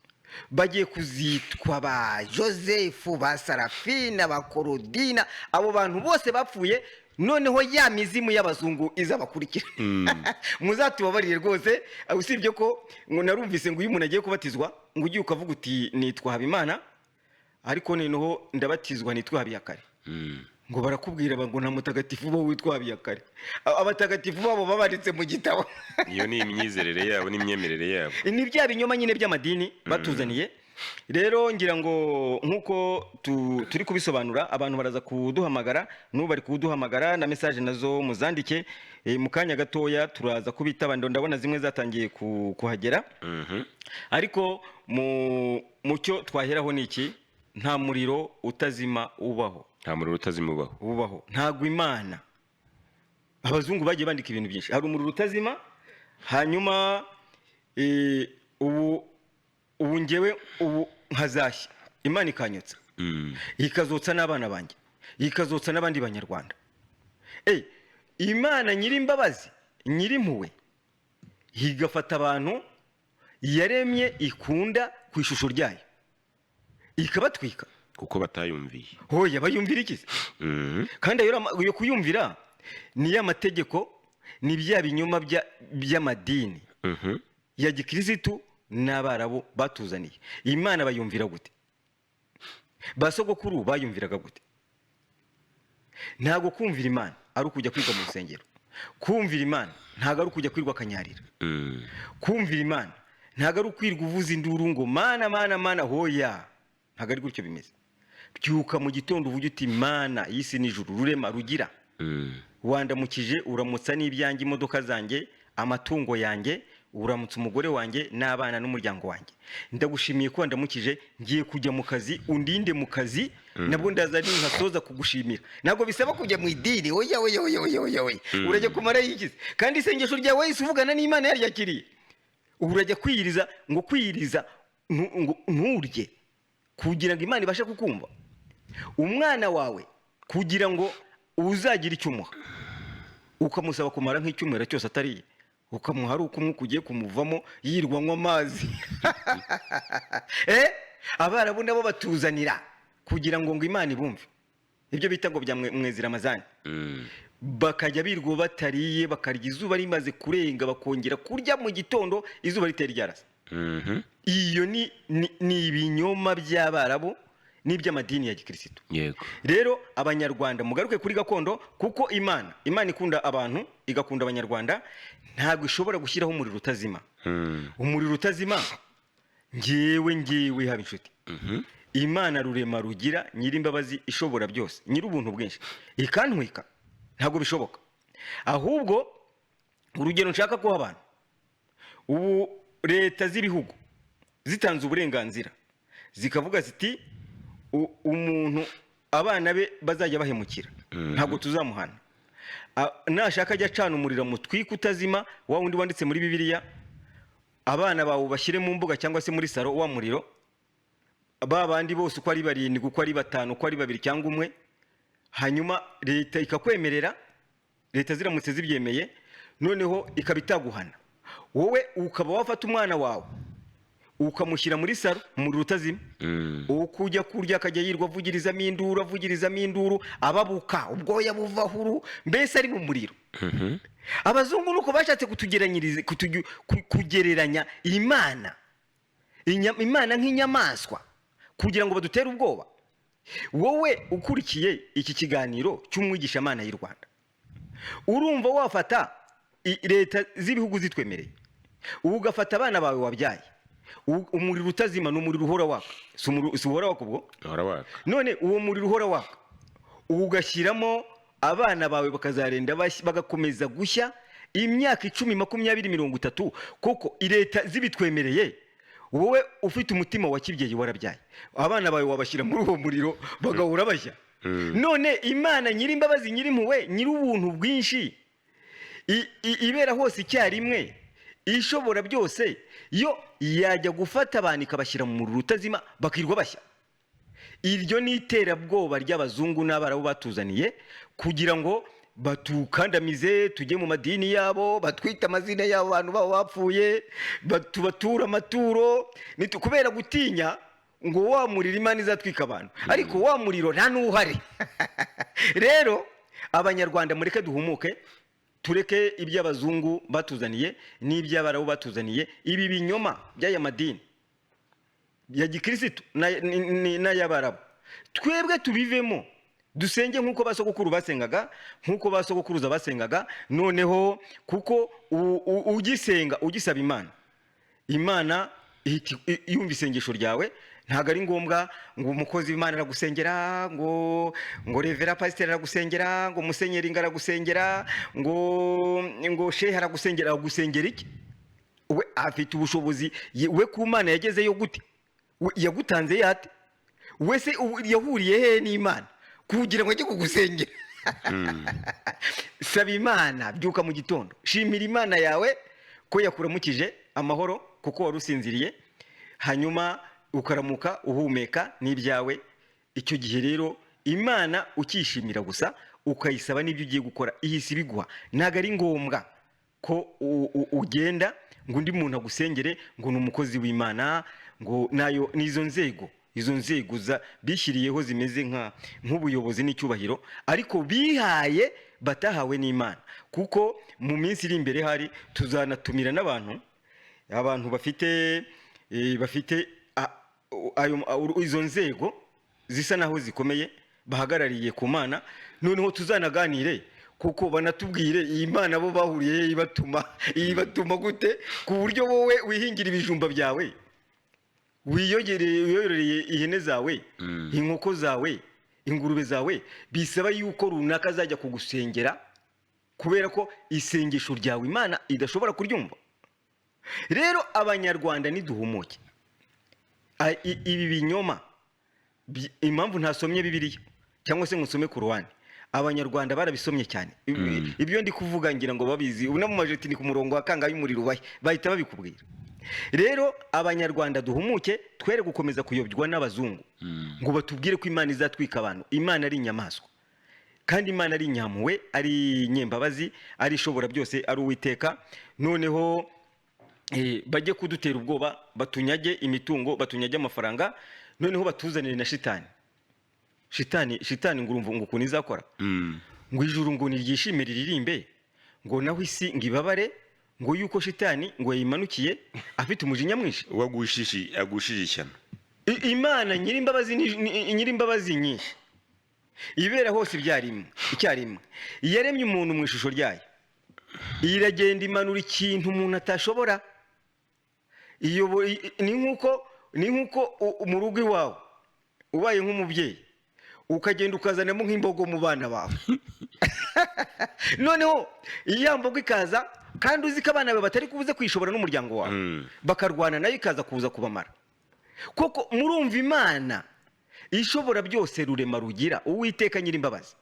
bagiye kuzitwa ba Joseph, ba Sarafina, ba Korodina, abo bantu bose bapfuye. Noneho ya mizimu y'abazungu izabakurikira. Muzatubabarire rwose. Usibye ko ngo narumvise ngo iyo umuntu agiye kubatizwa, ngo ugiye ukavuga uti: "Nitwa Habimana, ariko noneho ndabatizwa nitwa Habiyakare," ngo barakubwira ngo nta mutagatifu bo witwa Habiyakare. Abatagatifu babo babanditse mu gitabo. Iyo ni imyizerere yabo n'imyemerere yabo. Ni bya binyoma nyine by'amadini batuzaniye. Rero ngira ngo nk'uko turi kubisobanura, abantu baraza kuduhamagara, n'ubu bari kuduhamagara, na message nazo muzandike. Mu kanya gatoya turaza kubitaba. Ndabona zimwe zatangiye kuhagera. Ariko mu cyo twaheraho ni iki: nta muriro utazima ubaho. Nta muriro utazima ubaho. Ubaho. Ntabwo Imana, abazungu bagiye bandika ibintu byinshi, hari umuriro utazima. Hanyuma ubu ngewe ubu nkazashya, Imana ikanyotsa, ikazotsa n'abana banjye, ikazotsa n'abandi Banyarwanda. Imana Nyir'imbabazi, Nyir'impuhwe, igafata abantu yaremye ikunda ku ishusho ryayo, ikabatwika? Kuko batayumviye. Hoya, bayumvira iki se? Kandi ayo kuyumvira ni ya mategeko, ni bya binyoma by'amadini ya gikirisitu n'Abarabu batuzaniye. Imana bayumvira gute? Ba sogokuru bayumviraga gute? Ntabwo kumvira Imana ari ukujya kwiga mu rusengero. Kumvira Imana ntabwo ari ukujya kwirwa akanyarira. Kumvira Imana ntabwo ari ukwirwa uvuza induru ngo: "Mana, Mana, Mana." Hoya, ntabwo ari gutyo bimeze. Byuka mu gitondo uvuge uti: "Mana y'isi n'ijuru, Rurema, Rugira, wandamukije, uramutsa n'ibyanjye, imodoka zanjye, amatungo yanjye, uramutsa umugore wanjye n'abana n'umuryango wanjye. Ndagushimiye ko wandamukije. Ngiye kujya mu kazi, undinde mu kazi, nabwo ndaza nkasoza kugushimira." Ntabwo bisaba kujya mu idini. Oya, oya, oya, oya, oya, oya! Urajya kumara yigize kandi isengesho ryawe wahise uvugana n'Imana yaryakiriye. Ubu urajya kwiyiriza, ngo kwiyiriza ngo nturye kugira ngo Imana ibashe kukumva? Umwana wawe kugira ngo uzagire icyo umuha, ukamusaba kumara nk'icyumweru cyose atariye, ukamuha ari uko umwuka ugiye kumuvamo, yirwa anywa amazi. Abarabu nabo batuzanira kugira ngo Imana ibumve, ibyo bita ngo bya mwezi Ramazani, bakajya birwa batariye, bakarya izuba rimaze kurenga, bakongera kurya mu gitondo izuba ritari ryarasa. Iyo ni ibinyoma by'Abarabu n'iby'amadini ya gikirisitu. Rero Abanyarwanda, mugaruke kuri gakondo, kuko Imana ikunda abantu, igakunda Abanyarwanda, ntabwo ishobora gushyiraho umuriro utazima. Umuriro utazima, ngewe haba inshuti, Imana Rurema, Rugira, Nyir'imbabazi, ishobora byose, Nyir'ubuntu bwinshi, ikantwika? Ntabwo bishoboka. Ahubwo urugero nshaka kuha abantu, ubu leta z'ibihugu zitanze uburenganzira, zikavuga ziti: "Umuntu abana be bazajya bahemukira, ntabwo tuzamuhana." Nashaka ajya acana umuriro mutwike utazima, wa wundi wanditse muri Bibiliya, abana bawe bashyire mu mbuga cyangwa se muri salo wa muriro, ba bandi bose uko ari barindwi, uko ari batanu, uko ari babiri cyangwa umwe, hanyuma leta ikakwemerera. Leta ziramutse zibyemeye, noneho ikaba itaguhana, wowe ukaba wafata umwana wawe ukamushyira muri salo, umuriro utazima, uko ujya kurya akajya yirwa avugirizamo induru, avugirizamo induru, ababuka ubwoya buvaho uru, mbese ari mu muriro. Abazungu nuko bashatse kutugeranyiriza, kugereranya Imana, Imana nk'inyamaswa, kugira ngo badutere ubwoba. Wowe ukurikiye iki kiganiro cy'umwigishamana y'u Rwanda, urumva wafata leta z'ibihugu zitwemereye, ubu ugafata abana bawe wabyaye, umuriro utazima, ni umuriro uhora waka, si uhora waka ubwo? Uhora waka. None uwo muriro uhora waka, ugashyiramo abana bawe, bakazarenda bagakomeza gushya imyaka 10, 20, 30, kuko leta zibitwemereye, wowe ufite umutima wa kibyeyi warabyaye, abana bawe wabashyira muri uwo muriro bagahora bashya? None Imana nyir'imbabazi, nyir'impuhwe, nyir'ubuntu bwinshi, ibera hose icyarimwe, ishobora byose, yo yajya gufata abantu ikabashyira mu muriro utazima bakirwa bashya? Iryo ni iterabwoba ry'abazungu n'Abarabu batuzaniye kugira ngo batukandamize, tujye mu madini yabo, batwite amazina y'abo bantu babo bapfuye, tubature amaturo, kubera gutinya ngo wa muriro Imana izatwika abantu, ariko wa muriro nta n'uhari. Rero Abanyarwanda, mureke duhumuke, tureke iby'abazungu batuzaniye n'iby'Abarabu batuzaniye, ibi binyoma by'aya madini ya gikirisitu n'ay'Abarabu. Twebwe tubivemo, dusenge nk'uko ba sogokuru basengaga, nk'uko ba sogokuruza basengaga. Noneho kuko ugisenga, ugisaba Imana, Imana ihita yumva isengesho ryawe. Ntabwo ari ngombwa ngo umukozi w'Imana aragusengera, ngo revera pasiteri aragusengera, ngo musenyeri ngo aragusengera, ngo shehe aragusengera. Aragusengera iki? We afite ubushobozi we ku Mana yagezeyo gute? We yagutanze yate? We se yahuriye he n'Imana kugira ngo ajye kugusengera? Saba Imana, byuka mu gitondo, shimira Imana yawe ko yakuramukije amahoro, kuko wari usinziriye, hanyuma ukaramuka uhumeka n'ibyawe. Icyo gihe rero Imana ukishimira gusa, ukayisaba n'ibyo ugiye gukora, ihise ibiguha. Ntabwo ari ngombwa ko ugenda ngo undi muntu agusengere, ngo ni umukozi w'Imana, ngo nayo n'izo nzego, izo nzego bishyiriyeho zimeze nk'ubuyobozi n'icyubahiro, ariko bihaye batahawe n'Imana. Kuko mu minsi iri imbere hari tuzanatumira n'abantu, abantu bafite izo nzego zisa naho zikomeye, bahagarariye ku Mana, noneho tuzanaganire, kuko banatubwire iyi Mana bo bahuriye ibatuma gute, ku buryo wowe wihingira ibijumba byawe, wiyororeye ihene zawe, inkoko zawe, ingurube zawe, bisaba yuko runaka azajya kugusengera, kubera ko isengesho ryawe Imana idashobora kuryumva. Rero Abanyarwanda, niduhumuke. Ibi binyoma, impamvu ntasomye Bibiliya cyangwa se ngo nsome Korowani, Abanyarwanda barabisomye cyane. Ibyo ndi kuvuga ngira ngo babizi. Ubu no mu majeti ni ku murongo wa kangahe y'umuriro ubahe, bahita babikubwira. Rero Abanyarwanda, duhumuke, twere gukomeza kuyobywa n'abazungu ngo batubwire ko Imana izatwika abantu, Imana ari inyamaswa, kandi Imana ari inyampuhwe, ari inyembabazi, ari ishobora byose, ari Uwiteka. Noneho bajye kudutera ubwoba, batunyage imitungo, batunyage amafaranga, noneho batuzanire na shitani. Shitani, shitani ngo urumva ngo ukuntu izakora, ngo ijuru ngo niryishime riririmbe, ngo naho isi ngo ibabare, ngo yuko shitani ngo yayimanukiye afite umujinya mwinshi. Wagushije, agushije ishyano. Imana nyir'imbabazi, nyir'imbabazi nyinshi, ibera hose icyarimwe, yaremye umuntu mu ishusho ryayo, iragenda imanura ikintu umuntu atashobora. Ni nk'uko mu rugo iwawe ubaye nk'umubyeyi, ukagenda ukazanamo nk'imbogo mu bana bawe, noneho iya mbogo ikaza, kandi uzi ko abana bawe batari kubuze kwishobora n'umuryango wawe, bakarwana nayo, ikaza kuza kubamara. Koko murumva Imana ishobora byose, Rurema, Rugira, Uwiteka nyir'imbabazi.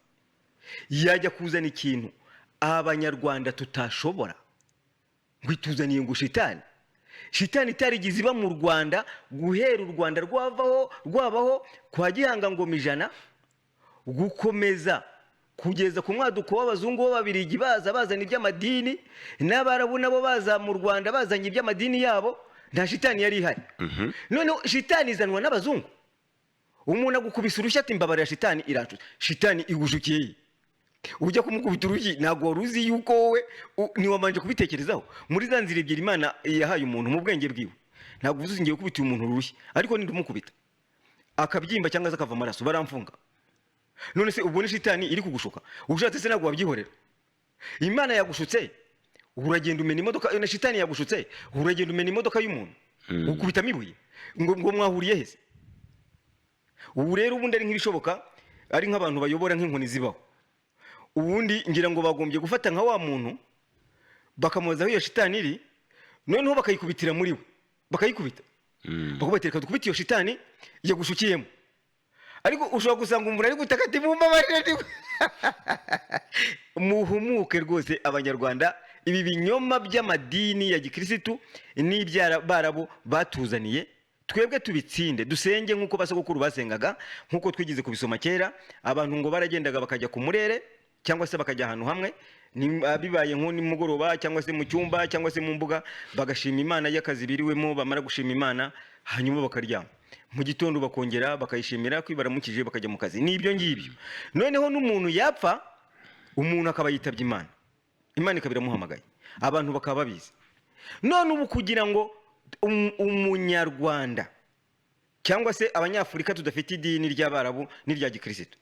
Yajya kuzana ikintu Abanyarwanda tutashobora, ngo ituzaniye ngo shitani, shitani itarigeze iba mu Rwanda guhera u Rwanda rwavaho, rwabaho kwa Gihanga ngoma 100, gukomeza kugeza ku mwaduko w'abazungu b'Ababirigi, baza bazana iby'amadini, n'Abarabu nabo baza mu Rwanda bazanye iby'amadini yabo, nta shitani yari ihari. Noneho shitani izanwa n'abazungu. Umuntu agukubise urushyi, ati: "Mbabarira, shitani iranshutse." Shitani igushukiye he? Ujya kumukubita urushyi, ntabwo wari uzi yuko wowe ntiwabanje kubitekerezaho muri za nzira ebyiri Imana yahaye umuntu mu bwenge bwiwe. Ntabwo uvuze ngiye gukubita uyu muntu urushyi, ariko nindumukubita akabyimba cyangwa se akava amaraso, baramfunga. None se ubwo ni shitani iri kugushuka? Ushatse se ntabwo wabyihorera? Imana yagushutse, uragenda umena imodoka. Na shitani yagushutse, uragenda umena imodoka y'umuntu, ukubitamo ibuye, ngo mwahuriye hese? Ubu rero ubundi ari nk'ibishoboka, ari nk'abantu bayobora, nk'inkoni zibaho, ubundi ngira ngo bagombye gufata nka wa muntu, bakamubaza aho iyo shitani iri, noneho bakayikubitira muri we, bakayikubita, bakavuga: "Reka dukubite iyo shitani yagushukiyemo." Ariko ushobora gusanga umuntu ari gutaka ati: "Mumbabarire." Muhumuke rwose Abanyarwanda. Ibi binyoma by'amadini ya gikirisitu n'iby'Abarabu batuzaniye, twebwe tubitsinde, dusenge nk'uko basogokuru basengaga, nk'uko twigeze kubisoma kera. Abantu ngo baragendaga bakajya ku murere cyangwa se bakajya ahantu hamwe, bibaye nko nimugoroba cyangwa se mu cyumba cyangwa se mu mbuga, bagashima Imana y'akazi biriwemo. Bamara gushima Imana, hanyuma bakaryama. Mu gitondo bakongera bakayishimira ko baramukije, bakajya mu kazi. Ni ibyo ngibyo. Noneho n'umuntu yapfa, umuntu akaba yitabye Imana, Imana ikaba iramuhamagaye, abantu bakaba babizi. None ubu kugira ngo Umunyarwanda cyangwa se Abanyafurika tudafite idini ry'Abarabu n'irya gikirisitu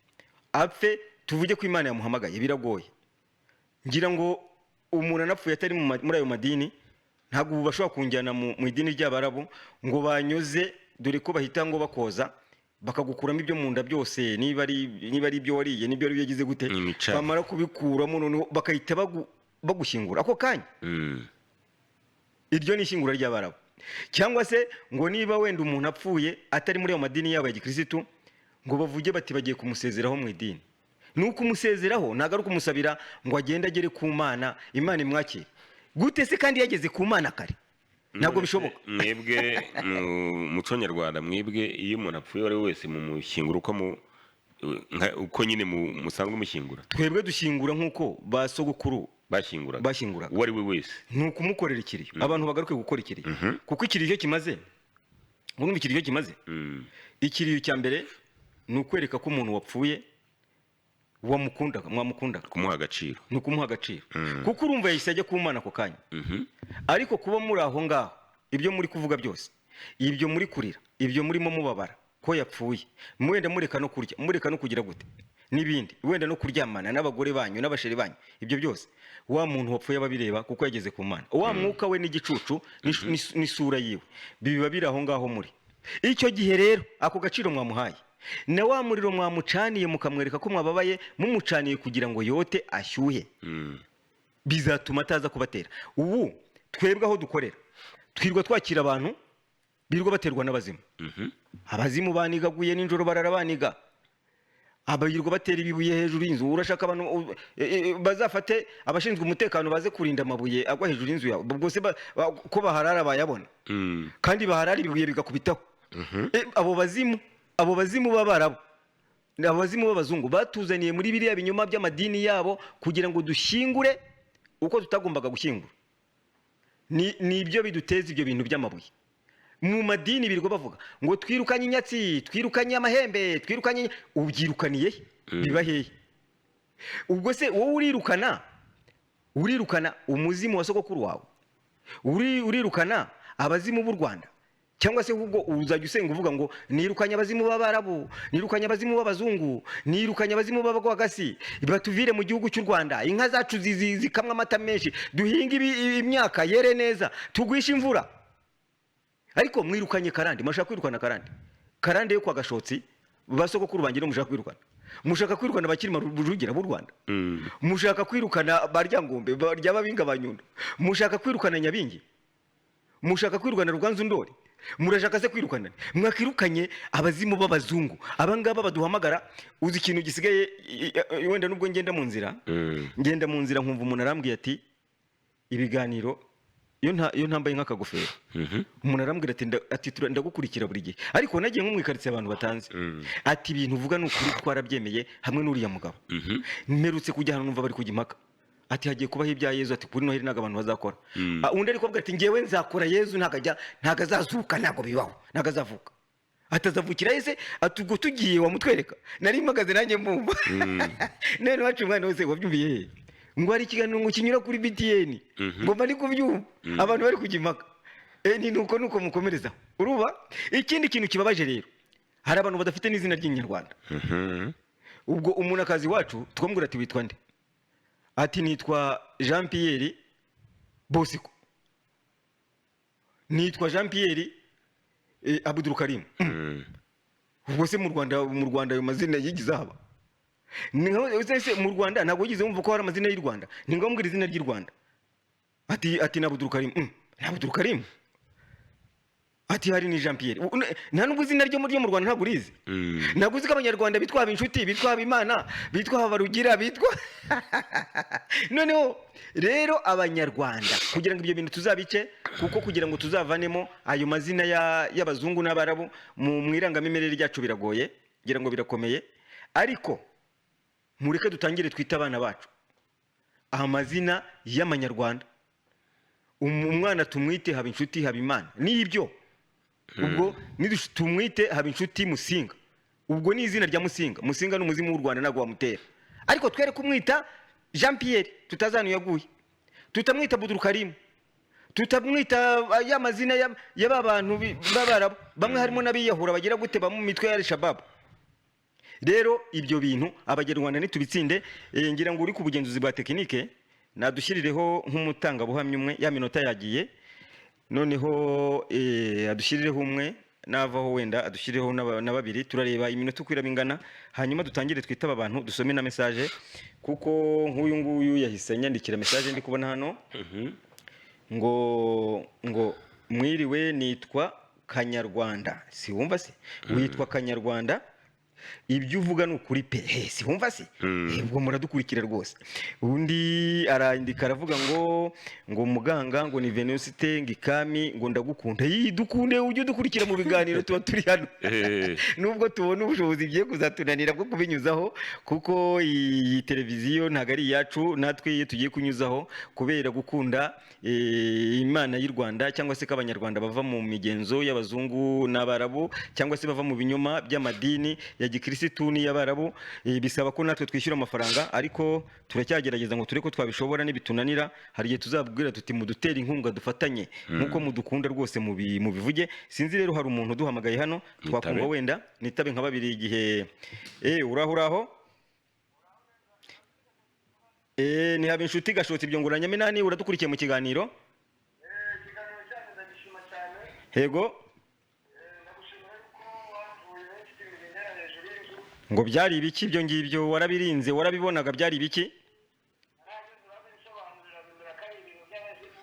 apfe, tuvuge ko Imana yamuhamagaye, biragoye. Ngira ngo umuntu anapfuye atari muri ayo madini, ntabwo ubu bashobora kunjyana mu idini ry'Abarabu ngo banyoze, dore ko bahita ngo bakoza, bakagukuramo ibyo mu nda byose, niba ari ibyo wariye, n'ibyo wari yagize gute. Imicafu. Bamara kubikuramo, noneho bakahita bagushyingura ako kanya. Iryo ni ishyingura ry'Abarabu. Cyangwa se ngo niba wenda umuntu apfuye atari muri ayo madini yabo ya gikirisitu, ngo bavuge bati bagiye kumusezeraho mu idini. Ni ukumusezeraho, ntabwo ari ukumusabira ngo agende agere ku Mana, Imana imwakire. Gute se kandi yageze ku Mana kare? Ntabwo bishoboka. Mwebwe mu muco nyarwanda, mwebwe iyo umuntu apfuye, uwo ari we wese, mumushyingura uko uko nyine musanzwe mushyingura? Twebwe dushyingura nk'uko ba sogokuru bashyinguraga. Bashyinguraga. Uwo ari we wese. Ni ukumukorera ikiriyo. Abantu bagaruke gukora ikiriyo, kuko ikiriyo kimaze, urumva ikiriyo kimaze? Ikiriyo cya mbere ni ukwereka ko umuntu wapfuye wamukundaga, mwamukundaga. Kumuha agaciro. Ni ukumuha agaciro, kuko urumva yahise ajya ku Mana ako kanya. Ariko kuba muri aho ngaho, ibyo muri kuvuga byose, ibyo muri kurira, ibyo murimo mubabara ko yapfuye, mwenda mureka no kurya, mureka no kugira gute n'ibindi, wenda no kuryamana n'abagore banyu n'abasheri banyu, ibyo byose wa muntu wapfuye aba abireba, kuko yageze ku Mana. Wa mwuka we n'igicucu n'isura yiwe biba biri aho ngaho muri icyo gihe. Rero ako gaciro mwamuhaye na wa muriro mwamucaniye, mukamwereka ko mwababaye, mumucaniye kugira ngo yote, ashyuhe, bizatuma ataza kubatera. Ubu twebwe aho dukorera twirwa twakira abantu birirwa baterwa n'abazimu. Abazimu banigaguye nijoro, barara baniga, abirirwa batera ibibuye hejuru y'inzu. Urashaka abantu bazafate abashinzwe umutekano baze kurinda amabuye agwa hejuru y'inzu yawe? Ubwo se ko baharara bayabona? Kandi baharara ibibuye bigakubitaho. Abo bazimu b'Abarabu, abo bazimu b'abazungu batuzaniye muri biriya binyoma by'amadini yabo kugira ngo dushyingure uko tutagombaga gushyingura, ni ibyo biduteza ibyo bintu by'amabuye. Mu madini birirwa bavuga ngo twirukanye inyatsi, twirukanye amahembe, twirukanye. Ubyirukaniye he? Biba hehe? Ubwo se wowe urirukana umuzimu wa sogokuru wawe? Urirukana abazimu b'u Rwanda? Cyangwa se ahubwo uzajya usenga uvuga ngo nirukanye abazimu b'Abarabu, nirukanye abazimu b'abazungu, nirukanye abazimu b'Abagwagasi, batuvire mu gihugu cy'u Rwanda, inka zacu zikamwa amata menshi, duhinge imyaka yere neza, tugwishe imvura. Ariko mwirukanye karande. Mushaka kwirukana karande, karande yo kwa Gashotsi, ba sogokuru banjye. Mushaka kwirukana, mushaka kwirukana Bakirima Rujugira b'u Rwanda, mushaka kwirukana ba Ryangombe, rya Babinga ba Nyundo, mushaka kwirukana Nyabingi, mushaka kwirukana Ruganzu Ndori. Murashaka se kwirukana? Mwakirukanye abazimu b'abazungu abangaba baduhamagara. Uzi ikintu gisigaye, wenda nubwo ngenda mu nzira, ngenda mu nzira nkumva umuntu arambwiye ati ibiganiro, iyo ntambaye nk'akagofero, umuntu arambwira ati ndagukurikira buri gihe, ariko nagiye nko mu ikaritsiye abantu batanze, ati ibintu uvuga ni ukuri, twarabyemeye hamwe n'uriya mugabo. Mperutse kujya ahantu numva bari kujya impaka, ati hagiye kubaho ibya Yezu, ati kuri Noheli ntabwo abantu bazakora. Undi ari kuvuga ati ngewe nzakora, Yezu ntabwo ajya, ntabwo azazuka, ntabwo bibaho, ntabwo azavuka, atazavukira ese, ati ubwo tugiye wamutwereka. Nari mpagaze nanjye mbumva. None wacu umwana wese wabyumviye he? Ngo hari ikiganiro ngo kinyura kuri BTN, ngo mba ndi kubyumva abantu bari kujya impaka. Ni nuko mukomereza uruba. Ikindi kintu kibabaje rero, hari abantu badafite n'izina ry'inyarwanda. Ubwo umuntu akazi iwacu tukamubwira ati witwa nde? Ati nitwa Jean Pierre Bosco, nitwa Jean Pierre Abdul Karim. Ubwo se mu Rwanda ayo mazina yigize haba? Ni se mu Rwanda ntabwo wigeze wumva ko hari amazina y'u Rwanda? Ni ngombwa izina ry'u Rwanda. Ati ni Abdul Karim. Ni Abdul Karim, ati hari ni Jean Pierre. Nta nubwo izina ryo mu Rwanda ntabwo urizi. Ntabwo uzi ko Abanyarwanda bitwa Habinshuti, bitwa Habimana, bitwa Habarugira, bitwa. Noneho rero Abanyarwanda, kugira ngo ibyo bintu tuzabice, kuko kugira ngo tuzavanemo ayo mazina y'abazungu n'Abarabu mu irangamimerere ryacu biragoye, kugira ngo birakomeye. Ariko mureke dutangire twite abana bacu amazina y'Amanyarwanda. Umwana tumwite Habinshuti Habimana, nibyo. Ubwo tumwite Habinshuti Musinga, ubwo ni izina rya Musinga. Musinga ni umuzimu w'u Rwanda, ntabwo wamutera. Ariko twere kumwita Jean Pierre tutazi ahantu yaguye, tutamwita Abdul Karim, tutamwita ya mazina y'aba bantu b'Abarabu, bamwe harimo n'abiyahura bagira gute, bamwe mu mitwe ya Al-Shabaab. Rero ibyo bintu Abanyarwanda nitubitsinde. Ngira ngo uri ku bugenzuzi bwa tekinike nadushyirireho nk'umutangabuhamya umwe, ya minota yagiye. Noneho adushyirireho umwe, navaho wenda adushyirireho na babiri, turareba iminota uko iraba ingana, hanyuma dutangire twitaba abantu, dusome na message, kuko nk'uyu nguyu yahise anyandikira message ndi kubona hano ngo mwiriwe, nitwa Kanyarwanda. Si wumva se? Witwa Kanyarwanda, ibyo uvuga ni ukuri pe. He, si wumva se? Ubwo muradukurikira rwose. Undi arandika aravuga ngo muganga, ngo ni Venuste, ngo ikami, ngo ndagukunda. Yi dukunde, ujye udukurikira mu biganiro tuba turi hano. Nubwo tubona ubushobozi bugiye kuzatunanira bwo kubinyuzaho, kuko iyi televiziyo ntabwo ari iyacu, natwe iyo tugiye kunyuzaho kubera gukunda Imana y'u Rwanda, cyangwa se ko Abanyarwanda bava mu migenzo y'abazungu n'Abarabu, cyangwa se bava mu binyoma by'amadini ya gikirisitu n'iy'Abarabu, bisaba ko natwe twishyura amafaranga. Ariko turacyagerageza ngo turebe ko twabishobora. Nibitunanira, hari igihe tuzabwira tuti mudutere inkunga dufatanye nk'uko mudukunda rwose, mubivuge. Sinzi rero, hari umuntu uduhamagaye hano twakumva. Nitabe. Wenda nitabe nka babiri igihe. Uraho, uraho? Ni haba inshuti Gashotsi ibyo nguranyamenani, uradukurikiye mu kiganiro. Ikiganiro cyanyu ndagishima cyane. Yego. Ndagushimira yuko wavuye mfite ibintu bintera hejuru y'inzu. Ngo byari ibiki ibyo ngibyo? Warabirinze, warabibonaga, byari ibiki? Narageze urabisobanurira, bimera ko ari ibintu by'abazimu.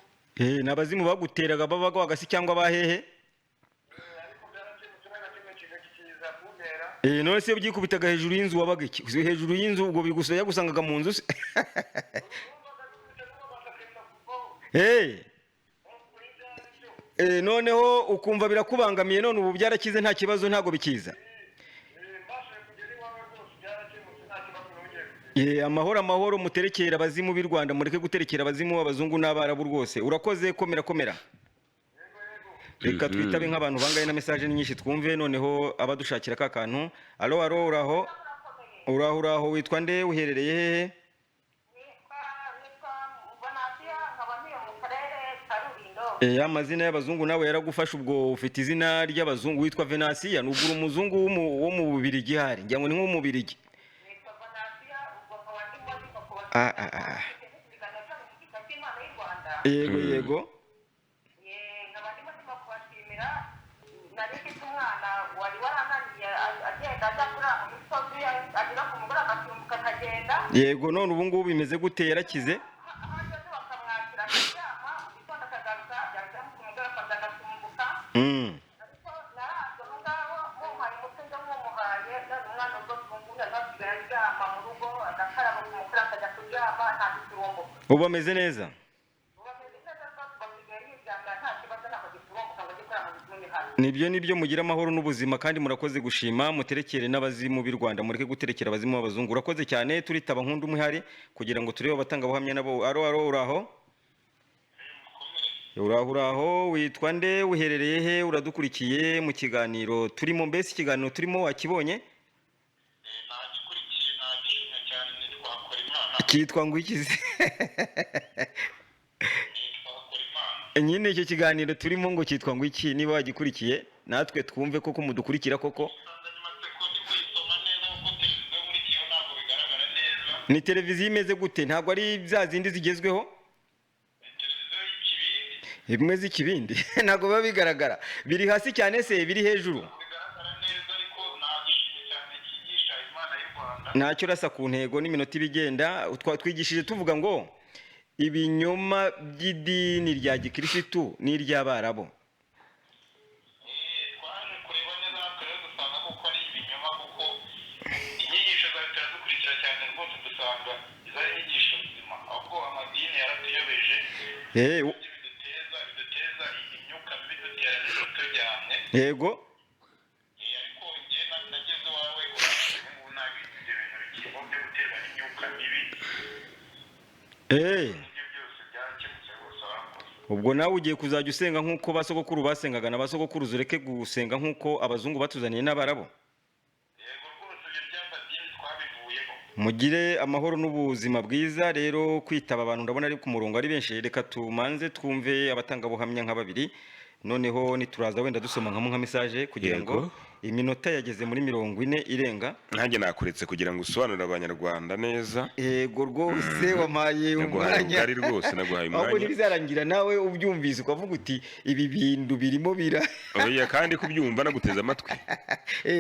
Ni abazimu baguteraga babaga wagasi cyangwa bahehe? Ariko byarakemutse, nta na kimwe kiza kuntera. None se iyo byikubitaga hejuru y'inzu wabaga iki hejuru y'inzu? Ubwo bigusa yagusangaga mu nzu se? Numvaga bikubise n'amabasa akenda kuvaho. Eh, noneho ukumva birakubangamiye. None ubu byarakize, nta kibazo, ntabwo bikiza? Mbashije kugera iwawe rwose, byarakemutse, nta kibazo nongeye kugira. Amahoro, amahoro. Muterekera abazimu b'i Rwanda, mureke guterekera abazimu b'abazungu n'Abarabu rwose. Urakoze, komera, komera. Reka twitabe nk'abantu bangahe na message ni nyinshi, twumve noneho abadushakira ka kantu. Alo, alo, uraho, uraho, uraho? Witwa nde, uherereye hehe? Nitwa Bonasiya, nkaba ntuye mu karere ka Rulindo. Amazina y'abazungu nawe yaragufasha, ubwo ufite izina ry'abazungu, witwa Venasiya, nubwo uri umuzungu wo mu Bubirigi, hari ngira ngo ni nk'uwo mu Bubirigi. Nitwa Bonasiya, ubwo nkaba ndimo Ah, ah, ah. ikiganiro cyanyu mu gika cy'Imana y'u Rwanda. Yego, yego. Nkaba ndimo kubashimira. Nari mfite umwana wari warananiye, agenda ajya kurara mu misozi, agera ku mugore agasimbuka akagenda. Yego, none ubu ngubu bimeze gute, yarakize? Aho ageze bakamwakira akaryama, mu gitondo akagaruka, yagera ku mugore akaza agasimbuka. agiturumbuka. Ubu ameze neza. Ubu ameze neza rwose, basigaye yiryamira nta kibazo, ntabwo agiturumbuka ngo ajye kurara mu mihana. Nibyo, nibyo, mugira amahoro n'ubuzima kandi murakoze gushima. Muterekere n'abazimu b'i Rwanda, mureke guterekera abazimu b'abazungu. Urakoze cyane. Turitaba Nkunda Umuhari kugira ngo turebe abatangabuhamya nabo. Aro, aro, uraho, uraho, uraho? Witwa nde? Uherereye he? Uradukurikiye mu kiganiro turimo? Mbese ikiganiro turimo wakibonye? Nagikurikiye, nagishimye cyane. Nitwa Hakorimana. Cyitwa ngo iki se? Nitwa Hakorimana. Nyine icyo kiganiro turimo ngo cyitwa ngo iki? Niba wagikurikiye natwe twumve koko mudukurikira koko. Insanganyamatsiko ndi kuyisoma neza kuko televiziyo nkurikiyeho ntabwo bigaragara neza. Ni televiziyo imeze gute? Ntabwo ari bya zindi zigezweho? Ni televiziyo y'ikibindi. Bimwe z'ikibindi ntabwo biba bigaragara. Biri hasi cyane se, biri hejuru? Bigaragara neza, ariko nagishimye cyane, cyigisha Imana y'u Rwanda. Ntacyo, urasa ku ntego n'iminota ibigenda. Twigishije tuvuga ngo ibinyoma by'idini rya gikirisitu n'iry'abarabu. Twaje kureba neza natwe rero dusanga koko ari ibinyoma, kuko inyigisho zawe turazikurikira cyane rwose, dusanga izo ari inyigisho nzima, ahubwo amadini yaratuyobeje. Biduteza imyuka mibi, dutera nijoro turyamye. Ariko njye nageze iwawe urambwira, ubu ngubu ntabwo ibyo bintu bikiriho byo guterwa n'imyuka mibi. Ibyo byose byarakemutse rwose, warakoze. Ubwo nawe ugiye kuzajya usenga nk'uko ba sogokuru basengaga na ba sogokuruza, ureke gusenga nk'uko abazungu batuzaniye n'abarabu. Yego rwose, ibyo by'amadini twabivuyemo. Mugire amahoro n'ubuzima bwiza. Rero kwitaba abantu ndabona ari ku murongo ari benshi. Reka tumanze twumve abatangabuhamya nka babiri, noneho nituraza wenda dusoma nka message kugira ngo iminota yageze muri 40 irenga. Nanjye nakuretse kugira ngo usobanurire Abanyarwanda neza. Yego rwose, wampaye Naguhaye umwanya. ubugari rwose, naguhaye Ahubwo umwanya. ntibizarangira nawe ubyumvise ukavuga uti ibi bintu birimo bira. Oya, kandi kubyumva naguteze amatwi.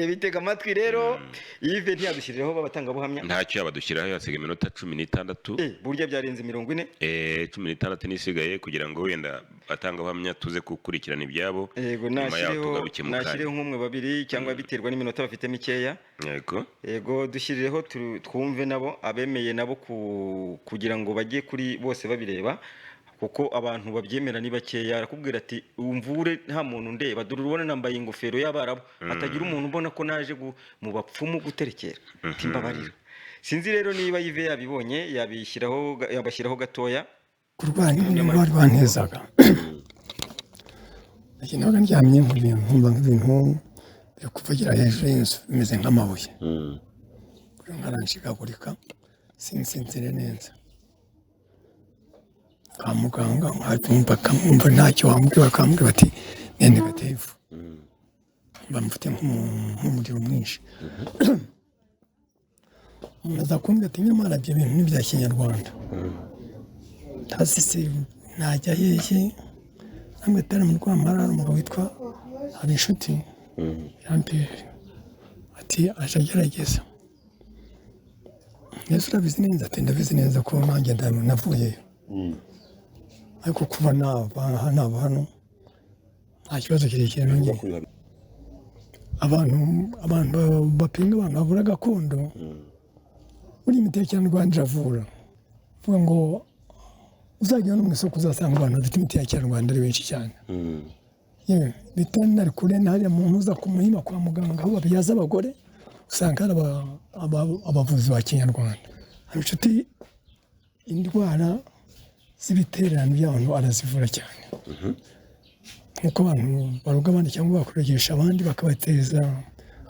Bitega amatwi rero. Yves ntiyadushyirireho b'abatangabuhamya? Ntacyo yabadushyiraho, yasiga iminota 16. Burya byarenze 40. 16 n'isigaye kugira ngo wenda abatangabuhamya tuze gukurikirana ibyabo. Yego. Nyuma yaho Nashyireho tugaruke mu nashyireho kanya. nk'umwe, babiri, cyangwa biterwa n'iminota bafite mikeya. Yego. Yego, dushyirireho twumve nabo abemeye nabo kugira ngo bajye kuri bose babireba, kuko abantu babyemera ni bakeya. Arakubwira ati umvure nta muntu ndeba, dore urubona nambaye ingofero y'abarabu, hatagira umuntu ubona ko naje mu bapfumu guterekera, ati mbabarira. Sinzi rero niba Yves yabibonye, yabishyiraho yabashyiraho gatoya. Kurwara n'indwara rwantezaga, nagendaga ndyamye nkumva nk'ibintu biri kuvugira hejuru y'inzu bimeze nk'amabuye, nkaranshikagurika, sinsinzire neza. Kwa muganga nkumva ntacyo wambwira, bakambwira bati ni negative. Mba mfite nk'umuriro mwinshi. Umuntu aza kumbwira ati nyamara ibyo bintu ni ibya kinyarwanda. Ntazi se najya hehe? Namwe tari mu Rwampara hari umugabo witwa Habinshuti Jean Pierre, ati aje agerageza neza, urabizi neza? Ati ndabizi neza ko nanjye navuyeyo, ariko kuva nava hano nta kibazo kirekire nongeye. Abantu bapinga, abantu bavura gakondo, buriya imiti ya kinyarwanda iravura. Vuga ngo uzajya no mu isoko uzasanga abantu bafite imiti ya kinyarwanda ari benshi cyane. Yewe veterinary kure hariya mu ntuza ku Muhima kwa muganga aho babyaza abagore, usanga hari abavuzi ba kinyarwanda. Hari inshuti, indwara z'ibiterane by'abantu arazivura cyane, nk'uko abantu baroga abandi cyangwa bakoresha abandi bakabateza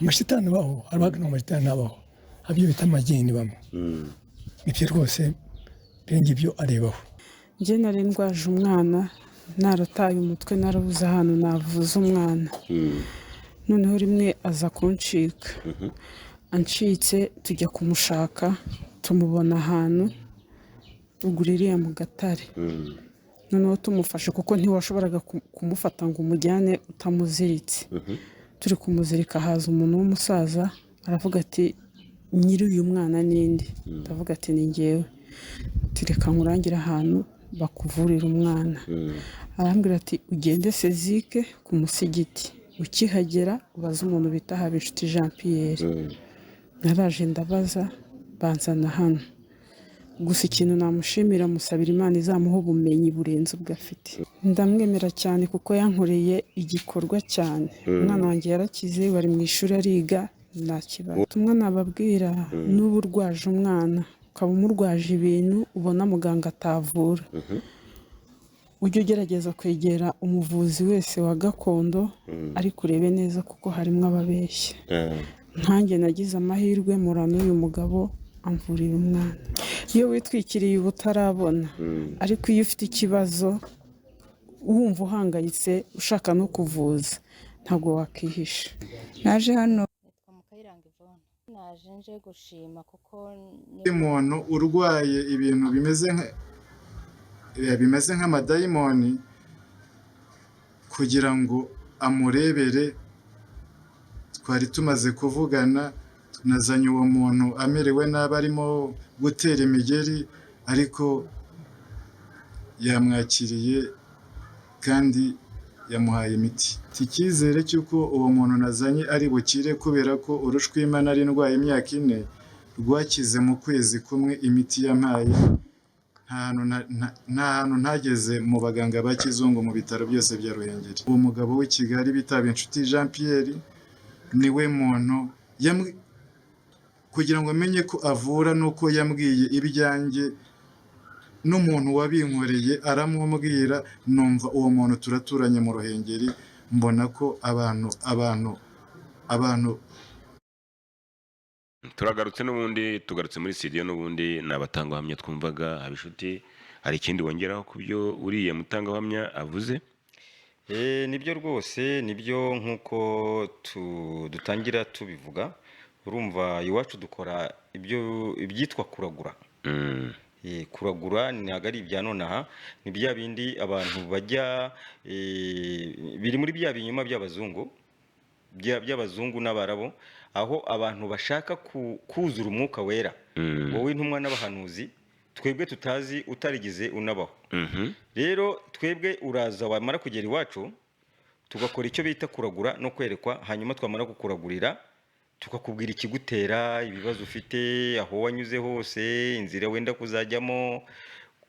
amashitani abaho, hari abagana amashitani abaho, abyo bita amagini bamwe. Ibyo rwose ibyo ngibyo arebaho. Njye nari ndwaje umwana, narataye umutwe, narabuze ahantu navuza umwana. Noneho rimwe aza kuncika. Ancitse tujya kumushaka, tumubona ahantu ruguru iriya mu Gatare. Noneho tumufashe, kuko ntiwashoboraga kumufata ngo umujyane utamuziritse, turi kumuzirika haza umuntu w'umusaza aravuga ati nyiri uyu mwana ninde? Ndavuga ati ni njyewe. Reka nkurangire ahantu bakuvurira umwana. Arambwira ati ugende Sezike ku musigiti, ukihagera ubaze umuntu bita Habinshuti Jean Pierre. Naraje ndabaza, banzana hano. Gusa ikintu namushimira, musabira Imana izamuha ubumenyi burenze ubwo afite. Ndamwemera cyane kuko yankoreye igikorwa cyane. Umwana wanjye yarakize, bari mu ishuri ariga, nta kibazo. Ubutumwa nababwira, n'ubu urwaje umwana, ukaba umurwaje ibintu ubona muganga atavura, ujye ugerageza kwegera umuvuzi wese wa gakondo, ariko urebe neza kuko harimo ababeshya. Nkanjye nagize amahirwe mpura n'uyu mugabo amvurira umwana. Iyo witwikiriye uba utarabona, ariko iyo ufite ikibazo wumva uhangayitse ushaka no kuvuza, ntabwo wakihisha. Naje hano. Nitwa Mukayiranga Yvonne, naje nje gushima kuko ni Umuntu urwaye ibintu bimeze nk'amadayimoni, kugira ngo amurebere. Twari tumaze kuvugana, nazanye uwo muntu amerewe nabi, arimo gutera imigeri, ariko yamwakiriye kandi yamuhaye imiti. Icyizere cy'uko uwo muntu nazanye ari bukire, kubera ko urushwima nari ndwaye imyaka 4 rwakize mu kwezi kumwe imiti yampaye. Nta hantu ntageze mu baganga ba kizungu, mu bitaro byose bya Ruhengeri. Uwo mugabo w'i Kigali bita Inshuti Jean Pierre niwe muntu kugira ngo amenye ko avura, nuko yambwiye ibyanjye n'umuntu wabinkoreye aramubwira. Numva uwo muntu turaturanye mu Ruhengeri, mbona ko abantu Turagarutse n'ubundi, tugarutse muri studio n'ubundi. Ni abatangabuhamya twumvaga. Habinshuti, hari ikindi wongeraho ku byo uriya mutangabuhamya avuze? Nibyo rwose, nibyo, nk'uko dutangira tubivuga. Urumva, iwacu dukora ibyo ibyitwa kuragura. Kuragura ntabwo ari ibya nonaha, ni bya bindi abantu bajya biri muri bya binyoma by'abazungu, by'abazungu n'Abarabu, aho abantu bashaka kuzura umwuka wera, wowe intumwa n'abahanuzi twebwe tutazi, utarigeze unabaho. Rero twebwe uraza, wamara kugera iwacu tugakora icyo bita kuragura no kwerekwa. Hanyuma twamara kukuragurira, tukakubwira ikigutera ibibazo ufite, aho wanyuze hose, inzira wenda kuzajyamo.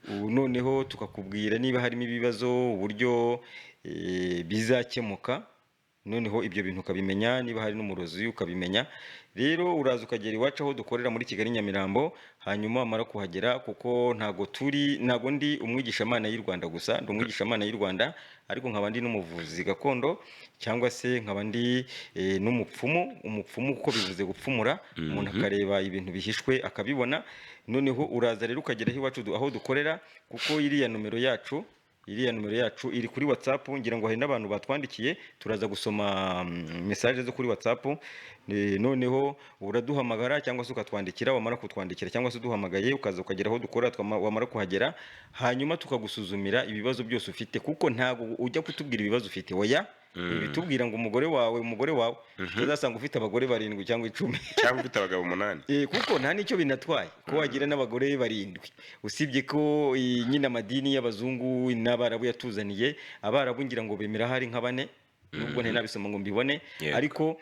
Ubu noneho tukakubwira niba harimo ibibazo, uburyo bizakemuka. Noneho ibyo bintu ukabimenya, niba hari n'umurozi ukabimenya. Rero uraza ukagera iwacu aho dukorera muri Kigali, Nyamirambo. Hanyuma wamara kuhagera, kuko ntago turi, ntago ndi umwigishamana y'u Rwanda gusa, ndi umwigishamana y'u Rwanda ariko nkaba ndi n'umuvuzi gakondo, cyangwa se nkaba ndi n'umupfumu. Umupfumu kuko bivuze gupfumura, umuntu akareba ibintu bihishwe akabibona. Noneho uraza rero ukagera aho iwacu aho dukorera, kuko iriya nomero yacu iri kuri WhatsApp. Ngira ngo hari n'abantu batwandikiye, turaza gusoma message zo kuri WhatsApp. Noneho uraduhamagara cyangwa se ukatwandikira. Wamara kutwandikira cyangwa se uduhamagaye, ukaza ukagera aho dukora. Wamara kuhagera, hanyuma tukagusuzumira ibibazo byose ufite, kuko ntabwo ujya kutubwira ibibazo ufite, oya. Ibitubwira ngo umugore wawe, umugore wawe, utazasanga ufite abagore barindwi cyangwa 10. Cyangwa ufite abagabo 8. Kuko nta n'icyo binatwaye ko wagira n'abagore barindwi, usibye ko nyine amadini y'abazungu n'Abarabu yatuzaniye. Abarabu ngira ngo bemera hari nka bane, nubwo ntari nabisoma ngo mbibone. Ariko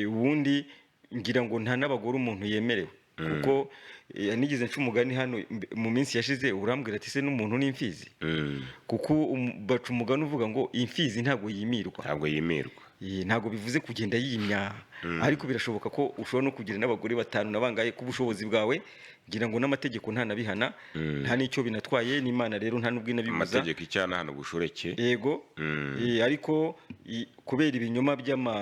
ubundi ngira ngo nta n'abagore umuntu yemerewe, kuko nigeze nca umugani hano mu minsi yashize, urambwira ati: "Se n'umuntu n'imfizi?" Kuko baca umugani uvuga ngo imfizi ntabwo yimirwa. Ntabwo yimirwa. Ntabwo bivuze kugenda yimya, ariko birashoboka ko ushobora no kugira n'abagore batanu na bangahe ku bushobozi bwawe. Ngira ngo n'amategeko ntanabihana, nta n'icyo binatwaye, n'Imana rero nta n'ubwo inabibuza. Amategeko icyana hano bushoreke. Yego. Ariko kubera ibinyoma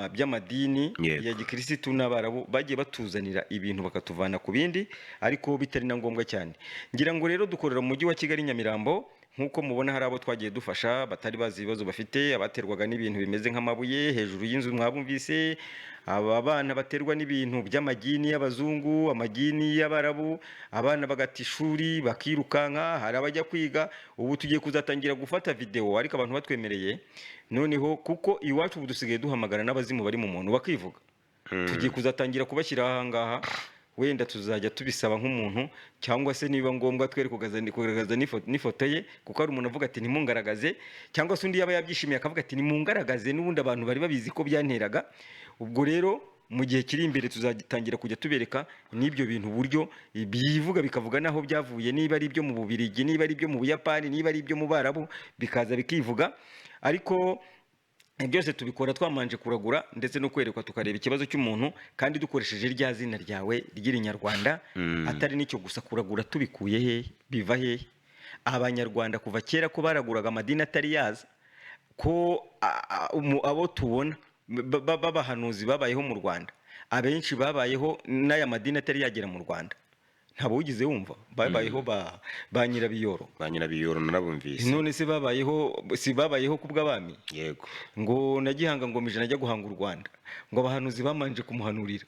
by'amadini ya gikirisitu n'Abarabu bagiye batuzanira ibintu bakatuvana ku bindi, ariko bitari na ngombwa cyane. Ngira ngo rero dukorera mu mujyi wa Kigali, Nyamirambo. Nk'uko mubona, hari abo twagiye dufasha batari bazi ibibazo bafite, abaterwaga n'ibintu bimeze nk'amabuye hejuru y'inzu mwabumvise, aba bana baterwa n'ibintu by'amagini y'abazungu, amagini y'Abarabu, abana bagata ishuri bakirukanka, hari abajya kwiga. Ubu tugiye kuzatangira gufata videwo, ariko abantu batwemereye noneho, kuko iwacu ubu dusigaye duhamagara n'abazimu bari mu muntu bakivuga. Tugiye kuzatangira kubashyira aha ngaha, wenda tuzajya tubisaba nk'umuntu, cyangwa se niba ngombwa twere kugaragaza n'ifoto ye, kuko hari umuntu avuga ati: "Ntimungaragaze", cyangwa se undi yaba yabyishimiye akavuga ati: "Nimungaragaze, n'ubundi abantu bari babizi ko byanteraga." Ubwo rero Mu gihe kiri imbere tuzatangira kujya tubereka n'ibyo bintu uburyo byivuga, bikavuga n'aho byavuye, niba ari ibyo mu Bubirigi, niba ari ibyo mu Buyapani, niba ari ibyo mu Barabu, bikaza bikivuga. Ariko byose tubikora twamanje kuragura ndetse no kwerekwa, tukareba ikibazo cy'umuntu, kandi dukoresheje rya zina ryawe ry'irinyarwanda. Atari n'icyo gusa, kuragura tubikuye hehe, biva hehe? Abanyarwanda kuva kera ko baraguraga amadini atari yaza, ko abo tubona b'abahanuzi babayeho mu Rwanda, abenshi babayeho n'aya madini atari yagera mu Rwanda. Ntabwo wigeze wumva babayeho ba Nyirabiyoro? Ba Nyirabiyoro narabumvise. None se babayeho, si babayeho ku bw'abami? Yego. Ngo na Gihanga ngoma ijana ajya guhanga u Rwanda, ngo abahanuzi bamanje kumuhanurira.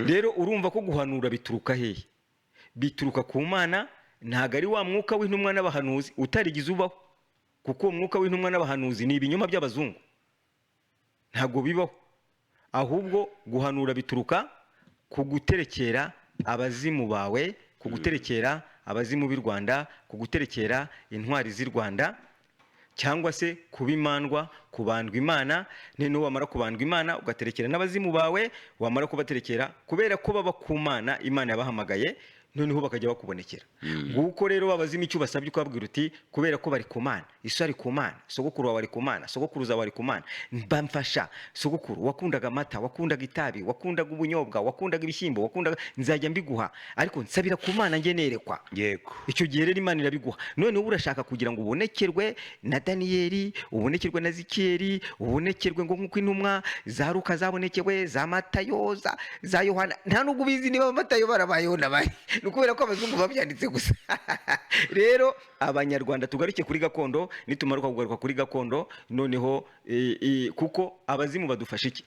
Rero urumva ko guhanura bituruka hehe? Bituruka ku Mana, ntabwo ari wa mwuka w'intumwa n'abahanuzi utarigize ubaho, kuko uwo mwuka w'intumwa n'abahanuzi ni ibinyoma by'abazungu, ntabwo bibaho. Ahubwo guhanura bituruka ku guterekera abazimu bawe, ku guterekera abazimu b'i Rwanda, ku guterekera intwari z'i Rwanda, cyangwa se kuba imandwa, kubandwa Imana. Noneho wamara kubandwa Imana, ugaterekera n'abazimu bawe. Wamara kubaterekera, kubera ko baba ku Mana, Imana yabahamagaye, noneho bakajya bakubonekera. Nguko rero abazimu icyo ubasabye, ukababwira uti kubera ko bari ku Mana, iso ari ku Mana, sogokuru wawe ari ku Mana, sogokuruza wawe ari ku Mana, mbamfasha sogokuru wakundaga amata, wakundaga itabi, wakundaga ubunyobwa, wakundaga ibishyimbo, wakundaga, nzajya mbiguha, ariko nsabira ku Mana njye nerekwa. Icyo gihe rero Imana irabiguha. Noneho urashaka kugira ngo ubonekerwe na Daniyeli, ubonekerwe na Zikiyeli, ubonekerwe ngo nk'uko intumwa za Luka zabonekewe, za Matayo, za Yohana. Nta nubwo ubizi niba Matayo barabayeho nabaye, ni ukubera ko abazungu babyanditse gusa. Rero Abanyarwanda tugaruke kuri gakondo. Nitumara kugaruka kuri gakondo, noneho kuko abazimu badufasha iki?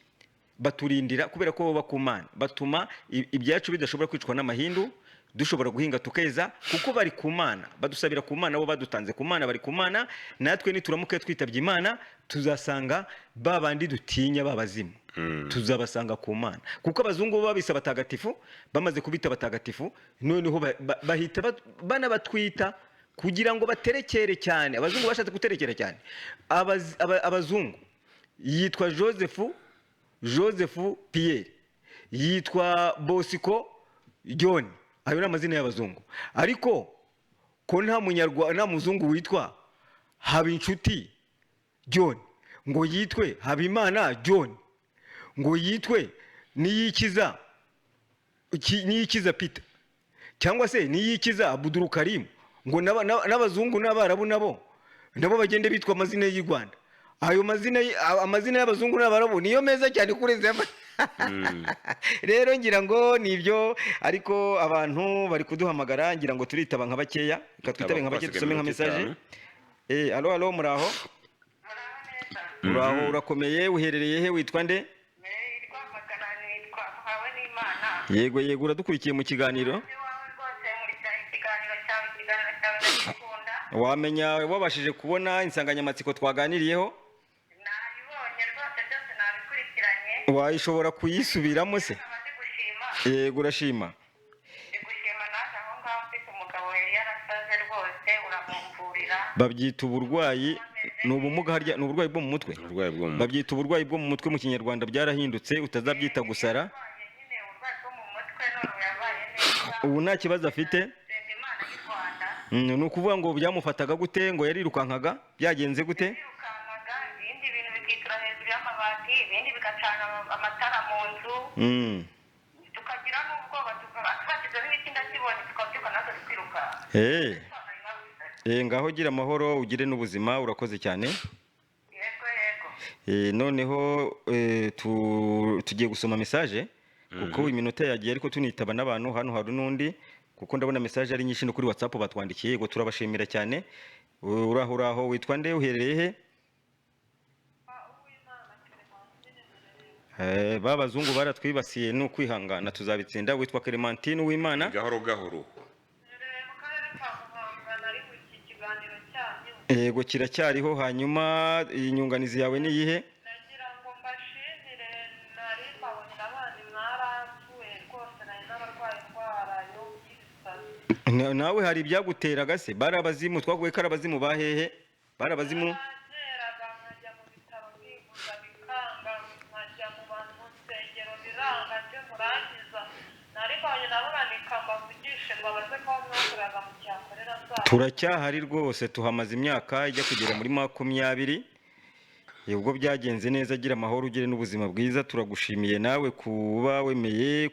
Baturindira, kubera ko baba ku Mana, batuma ibyacu bidashobora kwicwa n'amahindu, dushobora guhinga tukeza, kuko bari ku Mana, badusabira ku Mana, bo badutanze ku Mana, bari ku Mana. Natwe nituramuka twitabye Imana, tuzasanga ba bandi dutinya b'abazimu, tuzabasanga ku Mana, kuko abazungu bo babise abatagatifu. Bamaze kubita abatagatifu, noneho bahita banabatwita kugira ngo baterekere cyane. Abazungu bashatse guterekera cyane. Abazungu yitwa Joseph, Joseph Pierre, yitwa Bosco John, ayo ni amazina y'abazungu. Ariko ko nta munyarwanda, nta muzungu witwa Habinshuti John, ngo yitwe Habimana John, ngo yitwe Niyikiza Niyikiza Peter, cyangwa se Niyikiza Abuduru Karimu, ngo n'abazungu n'abarabu nabo bagende bitwa amazina y'u Rwanda. Ayo mazina amazina y'abazungu n'abarabu niyo meza cyane kurenza Rero ngira ngo ni ibyo, ariko abantu bari kuduhamagara, ngira ngo turitaba nka bakeya. Reka twitabe nka bake, dusome nka message. Allo, allo, muraho? Muraho, urakomeye? Uherereye he, witwa nde? Rwamagana, nitwa Muhawe n'Imana. Yego yego, uradukurikiye mu kiganiro. Iwawe rwose nkurikirana ikiganiro cyawe, ikiganiro cyawe ndagikunda. Wamenya wabashije kubona insanganyamatsiko twaganiriyeho? Nayibonye rwose, byose nabikurikiranye. Wayishobora kuyisubiramo se? Nkaba ndi gushima. Yego, urashima. Ndi gushima, naje aho ngaho mfite umugabo yari yarasaze rwose, uramumvurira. Babyita uburwayi, ni ubumuga harya, ni uburwayi bwo mu mutwe. Uburwayi bwo mu mutwe. Babyita uburwayi bwo mu mutwe, mu Kinyarwanda byarahindutse, utazabyita gusara. Arwaye nyine uburwayi bwo mu mutwe, none ubu yabaye neza. Ubu nta kibazo afite. Senga Imana y'u Rwanda. Ni ukuvuga ngo byamufataga gute? Ngo yarirukankaga, byagenze gute? Yirukankaga, ibindi bintu bikitura hejuru y'amabati, ibindi bigacana amatara mu nzu. Tukagira n'ubwoba, tukaba twashyizeho ibiti, ndakibonye, tukabyuka natwe tukirukanka. Ngaho gira amahoro, ugire n'ubuzima, urakoze cyane. Yego yego. Noneho tugiye gusoma message kuko iminota yagiye, ariko tunitaba n'abantu. Hano hari n'undi, kuko ndabona message ari nyinshi no kuri WhatsApp batwandikiye. Yego, turabashimira cyane. Uraho, uraho, witwa nde, uherereye he? Ba bazungu baratwibasiye, ni ukwihangana, tuzabitsinda. Witwa Clementine Uwimana. Gahoro gahoro. Mherereye mu karere ka Muhanga, nari mu iki kiganiro cyanyu. Yego, kiracyariho. Hanyuma iyi nyunganizi yawe ni iyihe? Nagira ngo mbashimire, nari mbabonye abana mwaramvuye rwose, nari n'abarwaye indwara yo y'ibisazi. Nawe hari ibyaguteraga se? Bari abazimu, twaguye ko ari abazimu ba hehe? Bari abazimu. Baranteraga, nkajya mu bitaro nkivuza bikanga, nkajya mu bantu mu nsengero biranga. mbavugishe mbabaze ko mwakoraga mu cyakorera zabo. Turacyahari rwose, tuhamaze imyaka ijya kugera muri 20. Ubwo byagenze neza, agira amahoro, ugire n'ubuzima bwiza. Turagushimiye nawe kuba wemeye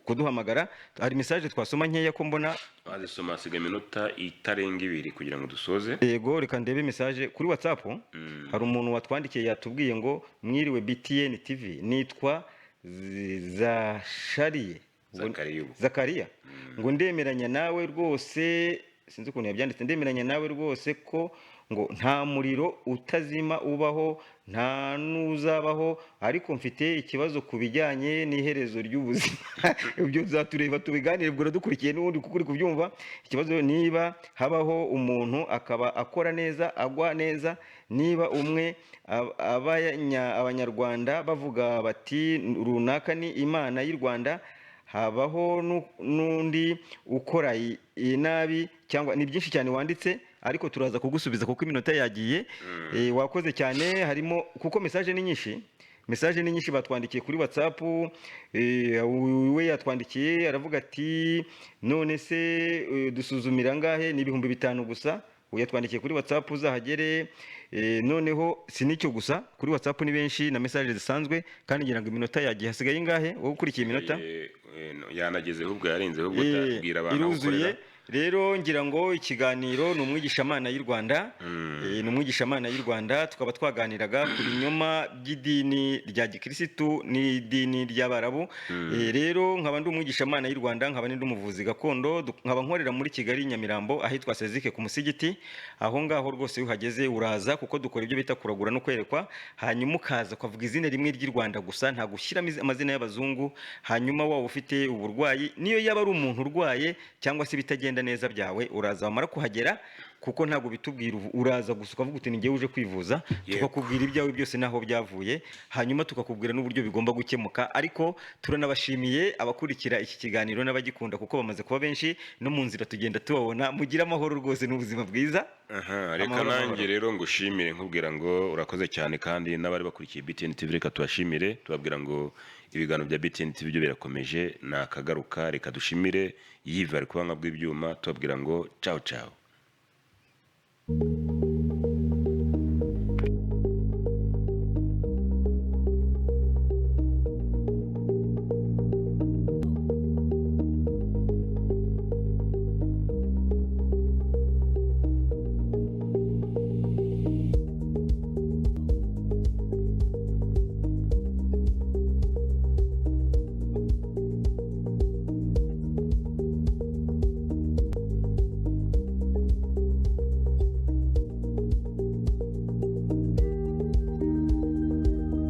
kuduhamagara. Hari message twasoma nkeya ko mbona? Wazisoma, hasigaye iminota itarenga 2 kugira ngo dusoze. Yego, reka ndebe message kuri WhatsApp. Hari umuntu watwandikiye, yatubwiye ngo: "Mwiriwe BTN TV, nitwa Zashariye." Zakariya ubu. Zakariya. Ngo ndemeranya nawe rwose, sinzi ukuntu yabyanditse, ndemeranya nawe rwose ko ngo nta muriro utazima ubaho, nta n'uzabaho, ariko mfite ikibazo ku bijyanye n'iherezo ry'ubuzima. Ibyo tuzatureba tubiganire. Ubwo uradukurikiye n'ubundi kuko uri kubyumva. Ikibazo, niba habaho umuntu akaba akora neza, agwa neza, niba umwe abanyarwanda bavuga bati runaka ni Imana y'u Rwanda, habaho n'undi ukora inabi cyangwa ni byinshi cyane wanditse, ariko turaza kugusubiza kuko iminota yagiye. Wakoze cyane. Harimo kuko message ni nyinshi, message ni nyinshi batwandikiye kuri WhatsApp. We yatwandikiye aravuga ati: "None se dusuzumira angahe?" Ni 5000 gusa. Ubu yatwandikiye kuri WhatsApp, uzahagere. Noneho si n'icyo gusa, kuri WhatsApp ni benshi na message zisanzwe, kandi ngira ngo iminota yagiye. Hasigaye ingahe wowe ukurikiye iminota? No, yanageze ahubwo, yarenze ahubwo. Tabwira abantu aho Iruzuye. ukorera. Rero ngira ngo ikiganiro ni Umwigishamana y'u Rwanda. Ni Umwigishamana y'u Rwanda, tukaba twaganiraga ku binyoma by'idini rya gikirisitu n'idini ry'Abarabu. Rero nkaba ndi Umwigishamana y'u Rwanda, nkaba ndi umuvuzi gakondo, nkaba nkorera muri Kigali, Nyamirambo, ahitwa Sezike ku musigiti. Aho ngaho rwose iyo uhageze uraza, kuko dukora ibyo bita kuragura no kwerekwa, hanyuma ukaza ukavuga izina rimwe ry'i Rwanda gusa, nta gushyiramo amazina y'abazungu. Hanyuma waba ufite uburwayi, niyo yaba ari umuntu urwaye cyangwa se ibitagenda neza byawe, uraza, wamara kuhagera, kuko ntabwo bitubwira ubu, uraza gusa ukavuga uti: "Ni njyewe uje kwivuza." Tukakubwira ibyawe byose n'aho byavuye, hanyuma tukakubwira n'uburyo bigomba gukemuka. Ariko turanabashimiye abakurikira iki kiganiro n'abagikunda, kuko bamaze kuba benshi, no mu nzira tugenda tubabona. Mugire amahoro rwose n'ubuzima bwiza. Aha, reka Amahoro, nanjye amahoro. rero ngushimire, nkubwira ngo urakoze cyane, kandi n'abari bakurikiye BTN TV reka tubashimire, tubabwira ngo ibiganiro bya BTN TV byo birakomeje, ni akagaruka. Reka dushimire Yive ari kubanga bw'ibyuma, tubabwira ngo ciao ciao.